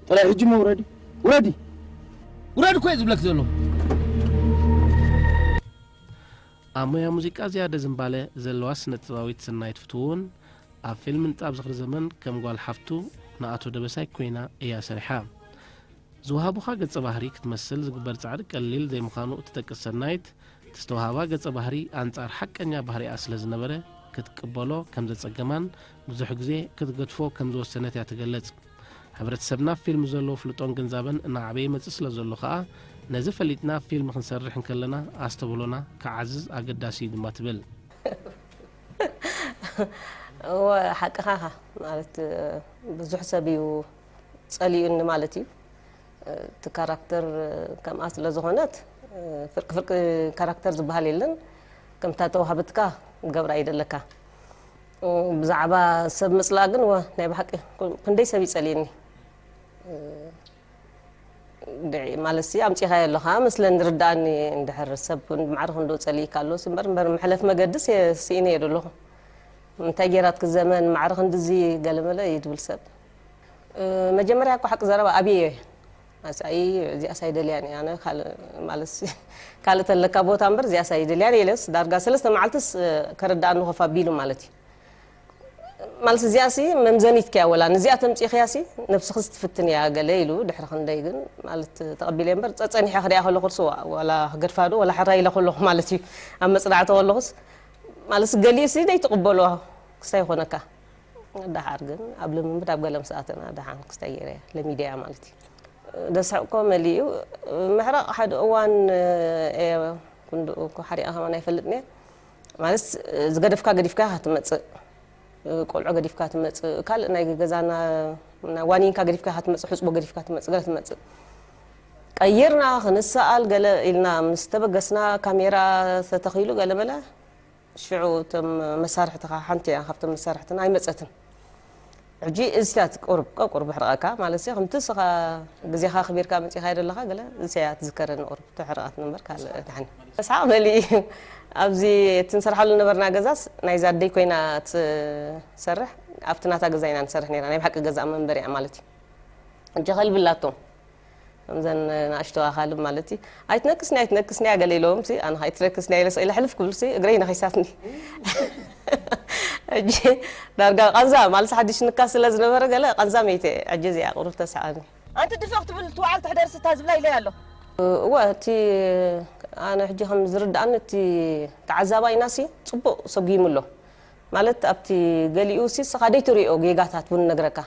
ጥራይ ሕጂ እሞ ውረዲ ውረዲ ውረዲ እኮ እየ ዝብለክ ዘሎ። ኣብ ሞያ ሙዚቃ ዝያደ ዝንባለ ዘለዋ ስነ ጥበባዊት ሰናይት ፍትዉ እውን ኣብ ፊልም ንጣብ ዝኽሪ ዘመን ከም ጓል ሓፍቱ ንኣቶ ደበሳይ ኮይና እያ ሰሪሓ። ዝወሃቡኻ ገጸ ባህሪ ክትመስል ዝግበር ጻዕሪ ቀሊል ዘይምዃኑ እትጠቅስ ሰናይት፣ እቲ ዝተወሃባ ገጸ ባህሪ ኣንጻር ሓቀኛ ባህሪኣ ስለ ዝነበረ ክትቅበሎ ከም ዘጸገማን ብዙሕ ግዜ ክትገድፎ ከም ዝወሰነት እያ ትገልጽ። ሕብረተሰብና ኣብ ፊልም ዘለዎ ፍልጦን ግንዛበን እናዓበየ ይመጽእ ስለ ዘሎ ከኣ ነዚ ፈሊጥና ፊልም ክንሰርሕ እንከለና ኣስተብህሎና ክዓዝዝ ኣገዳሲ እዩ ድማ ትብል። እወ ሓቅኻ ኢኻ ማለት ብዙሕ ሰብ እዩ ጸሊኡኒ ማለት እዩ። እቲ ካራክተር ከምኣ ስለ ዝኾነት ፍርቂ ፍርቂ ካራክተር ዝበሃል የለን። ከምታ ተዋህበትካ ገብራ እዩ ደለካ። ብዛዕባ ሰብ ምፅላእ ግን ወ ናይ ብሓቂ ክንደይ ሰብ ይፀልየኒ ድዒ ማለት ሲ ኣምፂኻዮ ኣለኻ መስለኒ ርዳኣኒ እንድሕር ሰብ ማዕረ ክንዶ ፀሊእካ ኣሎ እምበር እምበር መሕለፍ መገድስ ስኢነ እየ ደለኹ እንታይ ጌራትክ ዘመን ማዕረ ክንድዚ ገለመለ እዩ ድብል ሰብ መጀመርያ እኮ ሓቂ ዘረባ ኣብየ እየ ኣይ እዚኣስ ኣይደልያን እየ ኣነ ካልእ ማለት ካልእ ተለካ ቦታ እምበር እዚኣስ ኣይደልያን ኢለስ ዳርጋ ሰለስተ መዓልትስ ከረዳኣኒ ኮፍ ኣቢሉ ማለት እዩ ማለት እዚኣ ሲ መምዘኒት ከያ ወላ ንዚኣ ተምፂኽያ ሲ ነብስኽስ ትፍትን እያ ገለ ኢሉ ድሕሪ ክንደይ ግን ማለት ተቐቢለ እምበር ፀፀኒሐ ክሪኣ ከለኹ ርስ ዋላ ክገድፋ ዶ ወላ ሕራይ ኢለ ከለኹ ማለት እዩ ኣብ መፅናዕቲ ከለኹስ ማለት ገሊኡ ሲ ደይትቕበሎ ክስታይ ይኾነካ ደሓር ግን ኣብ ልምምድ ኣብ ገለ ምስ ኣተና ደሓን ክስታይ ገይረ ለሚደ እያ ማለት እዩ ደስሕቕ እኮ መሊኡ ምሕራቕ ሓደ እዋን እየ ክንድኡ እኮ ሓሪኣ ከማን ኣይፈልጥን እየ ማለት ዝገደፍካ ገዲፍካ ኢኻ ትመፅእ ቆልዑ ገዲፍካ ትመፅእ ካልእ ናይ ገዛና ዋኒንካ ገዲፍካ ኢኻ ትመፅእ ሕፅቦ ገዲፍካ ትመፅእ ገለ ትመፅእ ቀይርና ክንሰኣል ገለ ኢልና ምስ ተበገስና ካሜራ ተተኺሉ ገለ በለ ሽዑ እቶም መሳርሕትኻ ሓንቲ እያ ካብቶም መሳርሕትና ኣይመፀትን ሕጂ እዚታት ቁሩብ፣ ቀ-፣ ቁሩብ ሕርቐካ ማለት ሲ፣ ከምቲ ስኻ ግዜኻ ኣኽቢርካ መጺኻ ዘለኻ ገለ እዚያ ትዝከረኒ ቁሩብ ተሕርቐት ነበር ካልእ ድሓን። ሰሓቕ መሊኡ እዩ። ኣብዚ እቲ ንሰርሓሉ ነበርና ገዛስ ናይዛ ኣደይ ኮይና ትሰርሕ፣ ኣብቲ ናታ ገዛ ኢና ንሰርሕ ነይራ። ናይ ብሓቂ ገዛ መንበሪኣ ማለት እዩ። ሕጂ ከልቢ ኣላቶም። ከምዘን ንኣሽቱ ኣኻልብ ማለት እዩ። "ኣይትነክስኒ፣ ኣይትነክስኒ" ገለ ኢለዎም ሲ፣ ኣነ ኸኣ "ኣይትነክስኒ" ኢለ ስቕ ኢለ ሕልፍ ክብል ሲ፣ እግረይ ነኺሳትኒ። ሕጂ ዳርጋ ቃንዛ ማለት ሓድሽ ንካስ ስለ ዝነበረ ገለ ቃንዛ መይተ። ሕጂ እዚኣ ቁሩብ ተሰኣኒ። ኣንቲ ድፍእ ክትብል ትውዓል ትሕደር ስታ ዝብላ ኢለያ ኣሎ። እወ፣ እቲ ኣነ ሕጂ ከም ዝርድኣኒ እቲ ተዓዛባይና ሲ ጽቡቕ ሰጒሙ ኣሎ። ማለት ኣብቲ ገሊኡ ሲ ስኻ ደይትሪኦ ጌጋታት እውን ነግረካ።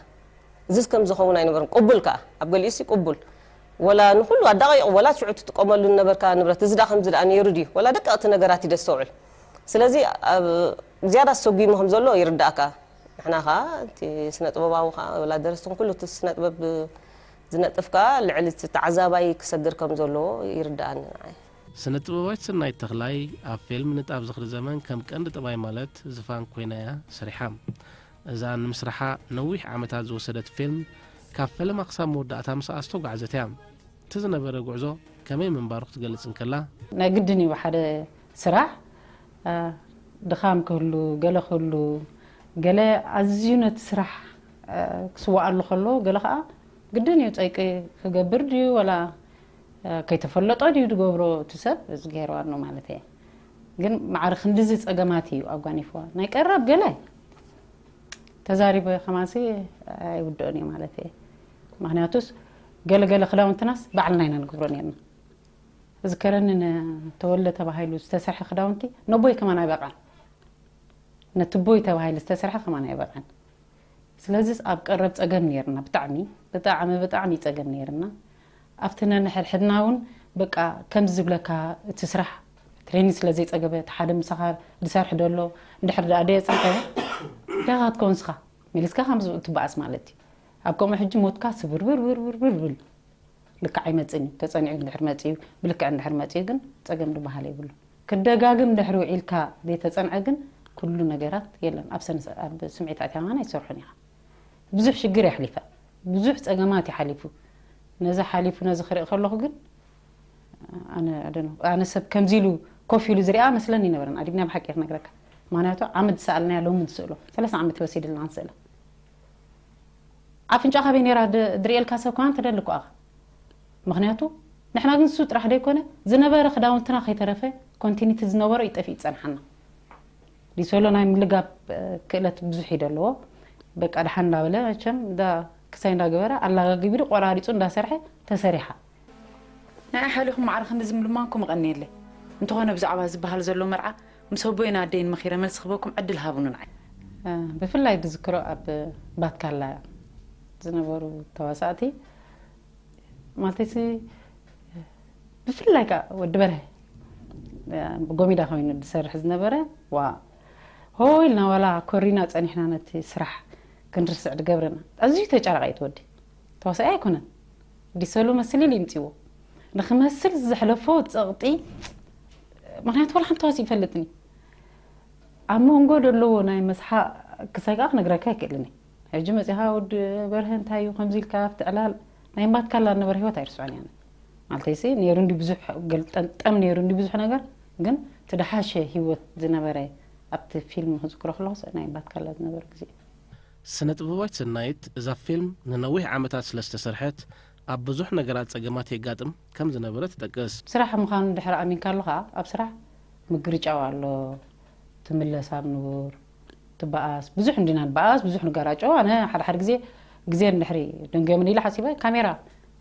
እዚስ ከም ዝኸውን ኣይነበረን። ቅቡል ከኣ፣ ኣብ ገሊኡሲ ቅቡል። ወላ ንኹሉ ኣዳቒቑ፣ ወላ ሽዑ ትጥቀመሉ ዝነበርካ ንብረት፣ እዚ ደኣ ከምዚ ደኣ ነይሩ ድዩ? ወላ ደቀቕቲ ነገራት እዩ ደስተውዕል። ስለዚ፣ ኣብ ዝያዳ ሰጒሙ ከም ዘሎ ይርዳእካ። ንሕና ከኣ፣ እቲ ስነ ጥበባዊ ከኣ፣ ወላ ደረስትን ኩሉ እቲ ስነ ጥበብ ዝነጥፍ ከኣ፣ ልዕሊ እቲ ተዓዛባይ ክሰግር ከም ዘለዎ ይርዳእኒ ንዓይ። ስነ ጥበባዊት ሰናይት ተኽላይ ኣብ ፊልም ንጣብ ዝኽሪ ዘመን ከም ቀንዲ ጠባይ ማለት ዝፋን ኮይና እያ ሰሪሓ። እዛ ንምስራሓ ነዊሕ ዓመታት ዝወሰደት ፊልም፣ ካብ ፈለማ ክሳብ መወዳእታ ምስኣ ዝተጓዕዘት እያ። እቲ ዝነበረ ጉዕዞ ከመይ ምንባሩ ክትገልጽ እንከላ፣ ናይ ግድን እዩ ሓደ ስራሕ፣ አ፣ ድኻም ክህሉ፣ ገለ ክህሉ፣ ገለ ኣዝዩ ነቲ ስራሕ፣ አ፣ ክስዋኣሉ ከሎ፣ ገለ ከኣ ግድን እዩ ጸይቂ ክገብር ድዩ፣ ወላ፣ አ፣ ከይተፈለጦ ድዩ ዝገብሮ እቲ ሰብ፣ እዚ ገይርዋ ኣሎ ማለት እየ። ግን ማዕረ ክንድዚ ጸገማት እዩ ኣጓኒፍዋ። ናይ ቀረብ ገለ ተዛሪበ ከማንሲ ኣይውድኦን እዩ ማለት እየ። ምኽንያቱስ ገለ ገለ ክዳውንትናስ ባዕልና ኢና ንገብሮ ነርና። እዝከረኒ ንተወልደ ተባሂሉ ዝተሰርሐ ክዳውንቲ ነቦይ ከማን ኣይበቕዐን። ነቲ ቦይ ተባሂሉ ዝተሰርሐ ከማን ኣይበቕዐን። ስለዚስ ኣብ ቀረብ ጸገም ነይርና፣ ብጣዕሚ፣ ብጣዕሚ፣ ብጣዕሚ ጸገም ነይርና። ኣብቲ ነንሕድሕድና እውን በቃ ከምዚ ዝብለካ እቲ ስራሕ ትሬኒንግ ስለ ዘይጸገበ፣ እቲ ሓደ ምሳኻ ዝሰርሕ ደሎ፣ እንድሕር ደኣ ደየጸንሐ፣ እንታይ ኢኻ ክትከውን ንስኻ? መሊስካ ከም ዝብኡ ትበኣስ ማለት እዩ። ኣብ ከምኡ ሕጂ ሞትካ ስብርብር ብርብር ብርብል። ልክዕ ኣይመጽእን እዩ። ተጸኒዑ እንድሕር መጺኡ፣ ብልክዕ እንድሕር መጺኡ ግን ጸገም ዝበሃል የብሉ። ክደጋግም እንድሕር ውዒልካ ዘይተጸንዐ ግን ኩሉ ነገራት የለን። ኣብ ሰንስ-፣ ኣብ ስምዒት ኣትያ ከማን ኣይሰርሑን ኢኻ። ብዙሕ ሽግር የሕሊፈ። ብዙሕ ጸገማት ይሓሊፉ። ነዚ ሓሊፉ ነዚ ክርኢ ከለኹ ግን ኣነ፣ I don't know፣ ኣነ ሰብ ከምዚ ኢሉ ኮፍ ኢሉ ዝሪኣ መስለኒ ይነበረን። ኣዲብና ብሓቂ እየ ክነግረካ። ምኽንያቱ ዓመት ዝሰኣልናያ ሎሚ ንስእሎ። ሰለስተ ዓመት ወሲድልና ንስእላ። ኣፍንጫ ካበይ ነይራ ድ-፣ ድርእየልካ ሰብ ከማን ትደሊ እኮ ኣኻ። ምኽንያቱ ንሕና ግን እሱ ጥራሕ ደይኮነ ዝነበረ ክዳውንትና ከይተረፈ ኮንቲኒቲ ዝነበሮ ይጠፍእ ይጸንሓና። ዲሶሎ ናይ ምልጋብ፣ እ፣ ክእለት ብዙሕ እዩ ደለዎ። በቃ ደሓን እንዳበለ መቸም እንዳ ክሳይ እንዳገበረ ኣላጋጊቡ ቆራሪጹ እንዳሰርሐ ተሰሪሓ። ንዓይ ሓሊኹም ማዕረ ክንድዚ ምልማንኩም እቐንየለይ። እንተኾነ ብዛዕባ ዝበሃል ዘሎ መርዓ ምስ ኣቦይን ኣደይን መኺረ መልሲ ክበኩም ዕድል ሃቡኒ ንዓይ። እ፣ ብፍላይ ድዝክሮ ኣብ ባትካላ ዝነበሩ ተዋሳእቲ ማለተይሲ ብፍላይ ከኣ ወዲ በርሀ፣ እ፣ ጎሚዳ ኮይኑ ዝሰርሕ ዝነበረ፣ ዋ፣ ሆ ኢልና ዋላ ኮሪና ጸኒሕና ነቲ ስራሕ ክንርስዕ ዝገብረና። ኣዝዩ ተጫራቒ እቲ ወዲ። ተዋሳኢ ኣይኮነን። ዲሰሉ መስል ኢሉ ይምጽዎ። ንኽመስል ዘሕለፎ ጸቕጢ፣ ምኽንያቱ ዋላ ሓንቲ ተዋሲኡ ይፈልጥን እዩ። ኣብ መንጎ ዘለዎ ናይ መስሓቕ ክሳይ ከኣ ክነግረካ ኣይክእልን እየ። ሕጂ መጺኻ ወዲ በርሀ እንታይ እዩ ከምዚ ኢልካ ኣብቲ ዕላል ናይ እምባትካላ ዝነበረ ህይወት ኣይርስዖን እየ ኣነ። ማለተይሲ ነይሩ እንዲ ብዙሕ ገልጠንጠም ነይሩ እንዲ ብዙሕ ነገር፣ ግን እቲ ደሓሸ ህይወት ዝነበረ ኣብቲ ፊልም ክዝክሮ ከለኹስ ናይ እምባትካላ ዝነበረ ግዜ እዩ። ስነ ጥበባዊት ሰናይት እዛ ፊልም ንነዊሕ ዓመታት ስለ ዝተሰርሐት ኣብ ብዙሕ ነገራት ጸገማት የጋጥም ከም ዝነበረ ትጠቅስ። ስራሕ ምዃኑ እንድሕር ኣሚንካሉ ከኣ ኣብ ስራሕ ምግርጫው ኣሎ፣ ትምለስ ኣብ ንቡር፣ ትበኣስ፣ ብዙሕ እንዲና ንበኣስ፣ ብዙሕ ንጋራጮ። ኣነ ሓደ ሓደ ግዜ ግዜ እንድሕሪ ደንገምን ኢለ ሓሲበ ካሜራ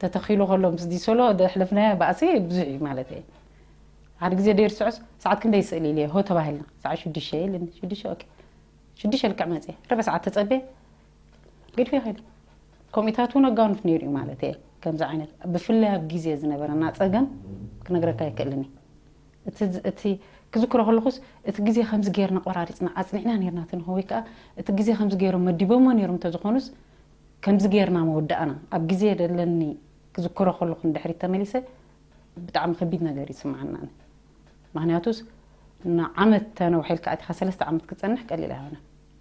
ተተኺሉ ከሎ ምስ ዲሶሎ ዘሕለፍናዮ ባእሲ ብዙሕ እዩ ማለት እየ። ሓደ ግዜ ደይርስዖስ ሰዓት ክንደይ ይስእል ኢለ ሆ ተባሂልና ሰዓት ሽዱሽተ ኢልኒ ሽዱሽተ ኦኬ ሽዱሽተ ልክዕ መፅየ ረበ ሰዓት ተፀቤ ገድፌ ከይደ። ከምኡታት እውን ኣጋኑፍ ነይሩ እዩ ማለት እየ። ከምዚ ዓይነት ብፍላይ ኣብ ግዜ ዝነበረና ፀገም ክነግረካ ኣይክእልን እዩ። እቲ ክዝክሮ ከለኹስ እቲ ግዜ ከምዚ ጌርና ቆራሪፅና ኣፅኒዕና ኔርና ትንኾ ወይ ከዓ እቲ ግዜ ከምዚ ገይሮም መዲቦሞ ኔሮም እንተዝኾኑስ ከምዚ ጌርና መወዳእና ኣብ ግዜ ደለኒ ክዝክሮ ከለኹ ንድሕሪት ተመሊሰ ብጣዕሚ ከቢድ ነገር ይስምዓና። ምክንያቱስ ንዓመት ተነውሐልካ ኣቲኻ ሰለስተ ዓመት ክፀንሕ ቀሊል ኣይሆነ።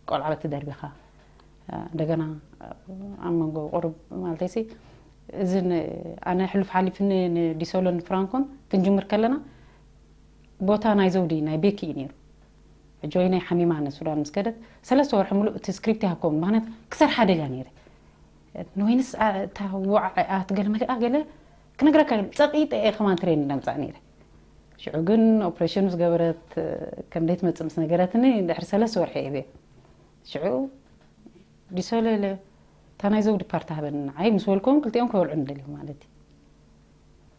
ቆልዓ በቲ ደርቢኻ እንደገና ኣብ መንጎ ቁሩብ ማለተይሲ፣ እዚ ን-፣ ኣነ ሕሉፍ ሓሊፍኒ ንዲሶሎን ፍራንኮን ክንጅምር ከለና፣ ቦታ ናይ ዘውዲ ናይ ቤኪ እዩ ነይሩ። ሕጂ ወይነይ ሓሚማ ንሱዳን ምስ ከደት፣ ሰለስተ ወርሒ ሙሉእ እቲ ስክሪፕት ይሃብኮም፣ ምኽንያቱ ክሰርሓ ደልያ ነይረ። ንወይንስ፣ ኣ-፣ እታ ዋዕ ኣት ገለ መሊኣ ገለ ክነግረካ፣ ጸቒጠ እየ ከማን ትሬን እንዳምጻእ ነይረ። ሽዑ ግን ኦፕሬሽን ምስ ገበረት፣ ከምደይ ትመጽእ ምስ ነገረትኒ፣ ድሕሪ ሰለስተ ወርሒ እየ ብየ። ሽዑ ዲሶለለ፣ እታ ናይ ዘውዲ ፓርት ሃበኒ ንዓይ ምስ በልኩም፣ ክልቲኦም ክበልዑ ንደልዩ ማለት እዩ።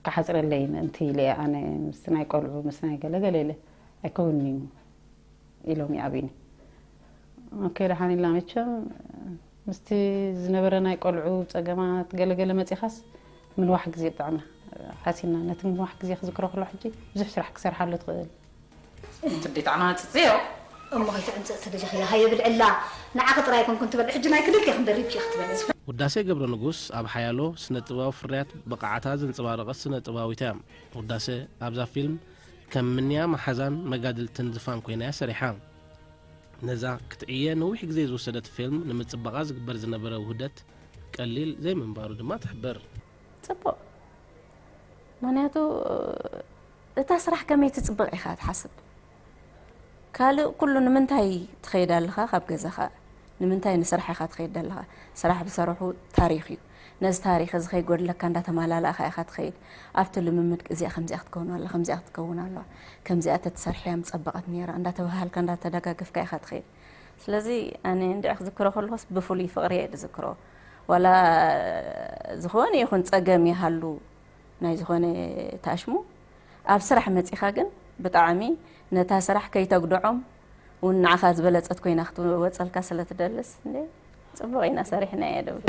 ክሓጽረለይ ምእንቲ ኢለ እየ ኣነ ምስ ናይ ቆልዑ፣ ምስ ናይ ገለ ገለ ኢለ፣ ኣይከውንን'ዩ ኢሎም ይኣብዩኒ። ኦኬ፣ ደሓን ኢልና መቸም ምስቲ ዝነበረ ናይ ቆልዑ ጸገማት ገለ ገለ መጺኻስ፣ ምንዋሕ ግዜ ብጣዕሚ ሓሲና። ነቲ ምንዋሕ ግዜ ክዝክሮ ከሎ ሕጂ ብዙሕ ስራሕ ክሰርሓሉ ትኽእል። ትዲ ጣዕማ ጽጽዮ። እሞ ከይትዕምጽእ ተደጀኽያ፣ ሃየ ብልዕላ። ንዓኺ ጥራይ ኣይኮንኩን ትበልዕ፣ ሕጂ ናይ ክልቴኽን ደሪብኪ ኢኺ ትበልዕ። ውዳሴ ገብረ ንጉስ ኣብ ሓያሎ ስነ ጥበባዊ ፍርያት ብቕዓታ ዘንጸባረቐት ስነ ጥበባዊት እያ። ውዳሴ ኣብዛ ፊልም ከም ምንያ መሓዛን መጋድልትን ዝፋን ኮይና እያ ሰሪሓ። ነዛ ክትዕየ ነዊሕ ግዜ ዝወሰደት ፊልም ንምጽባቓ ዝግበር ዝነበረ ውህደት ቀሊል ዘይምንባሩ ድማ ትሕብር። ጽቡቕ። ምኽንያቱ እታ ስራሕ ከመይ ትጽብቕ ኢኻ ትሓስብ። ካልእ ኩሉ ንምንታይ ትኸይድ ኣለኻ ካብ ገዛኻ? ንምንታይ ንስራሕ ኢኻ ትኸይድ ዘለኻ? ስራሕ ብሰረሑ ታሪኽ እዩ። ነዚ ታሪኽ እዚ ከይጎድለካ እንዳተማላላእኻ ኢኻ ትኸይድ። ኣብቲ ልምምድ እዚኣ ከምዚኣ ክትከውን ኣላ፣ ከምዚኣ ክትከውን ኣለዋ፣ ከምዚኣ ተትሰርሕያ ምጸበቐት ነይራ እንዳተባሃልካ እንዳተደጋገፍካ ኢኻ ትኸይድ። ስለዚ ኣነ እንድዒ ክዝክሮ ከለኹስ ብፍሉይ ፍቕሪ እየ ዝዝክሮ። ዋላ ዝኾነ ይኹን ጸገም ይሃሉ ናይ ዝኾነ ታሽሙ ኣብ ስራሕ መጺኻ ግን ብጣዕሚ ነታ ስራሕ ከይተጉድዖም እውን ንዓኻ ዝበለጸት ኮይና ክትወጸልካ ስለ ትደልስ እንዴ ጽቡቕ ኢና ሰሪሕና እየ ደብል።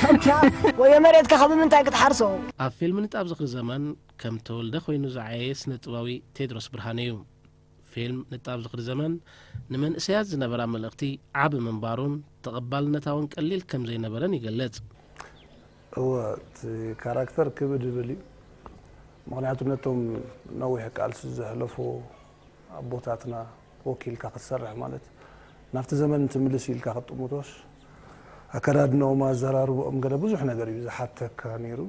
ከምታ ወይ መሬትካ ካብ ምንታይ ክትሓርሶ? ኣብ ፊልም ንጣብ ዝኽሪ ዘመን ከም ተወልደ ኮይኑ ዝዓየየ ስነ ጥበባዊ ቴድሮስ ብርሃነ እዩ። ፊልም ንጣብ ዝኽሪ ዘመን ንመንእሰያት ዝነበራ መልእኽቲ ዓቢ ምንባሩን ተቐባልነታ እውን ቀሊል ከም ዘይነበረን ይገልጽ። እወ፣ እቲ ካራክተር ክብድ ይብል እዩ። ምኽንያቱ ነቶም ነዊሕ ቃልሲ ዘሕለፉ ኣቦታትና ወኪልካ ክትሰርሕ ማለት ናብቲ ዘመን ትምልስ ኢልካ ክትጥምቶስ ኣከዳድንኦም ኣዘራርብኦም ገለ ብዙሕ ነገር እዩ ዝሓተካ ነይሩ።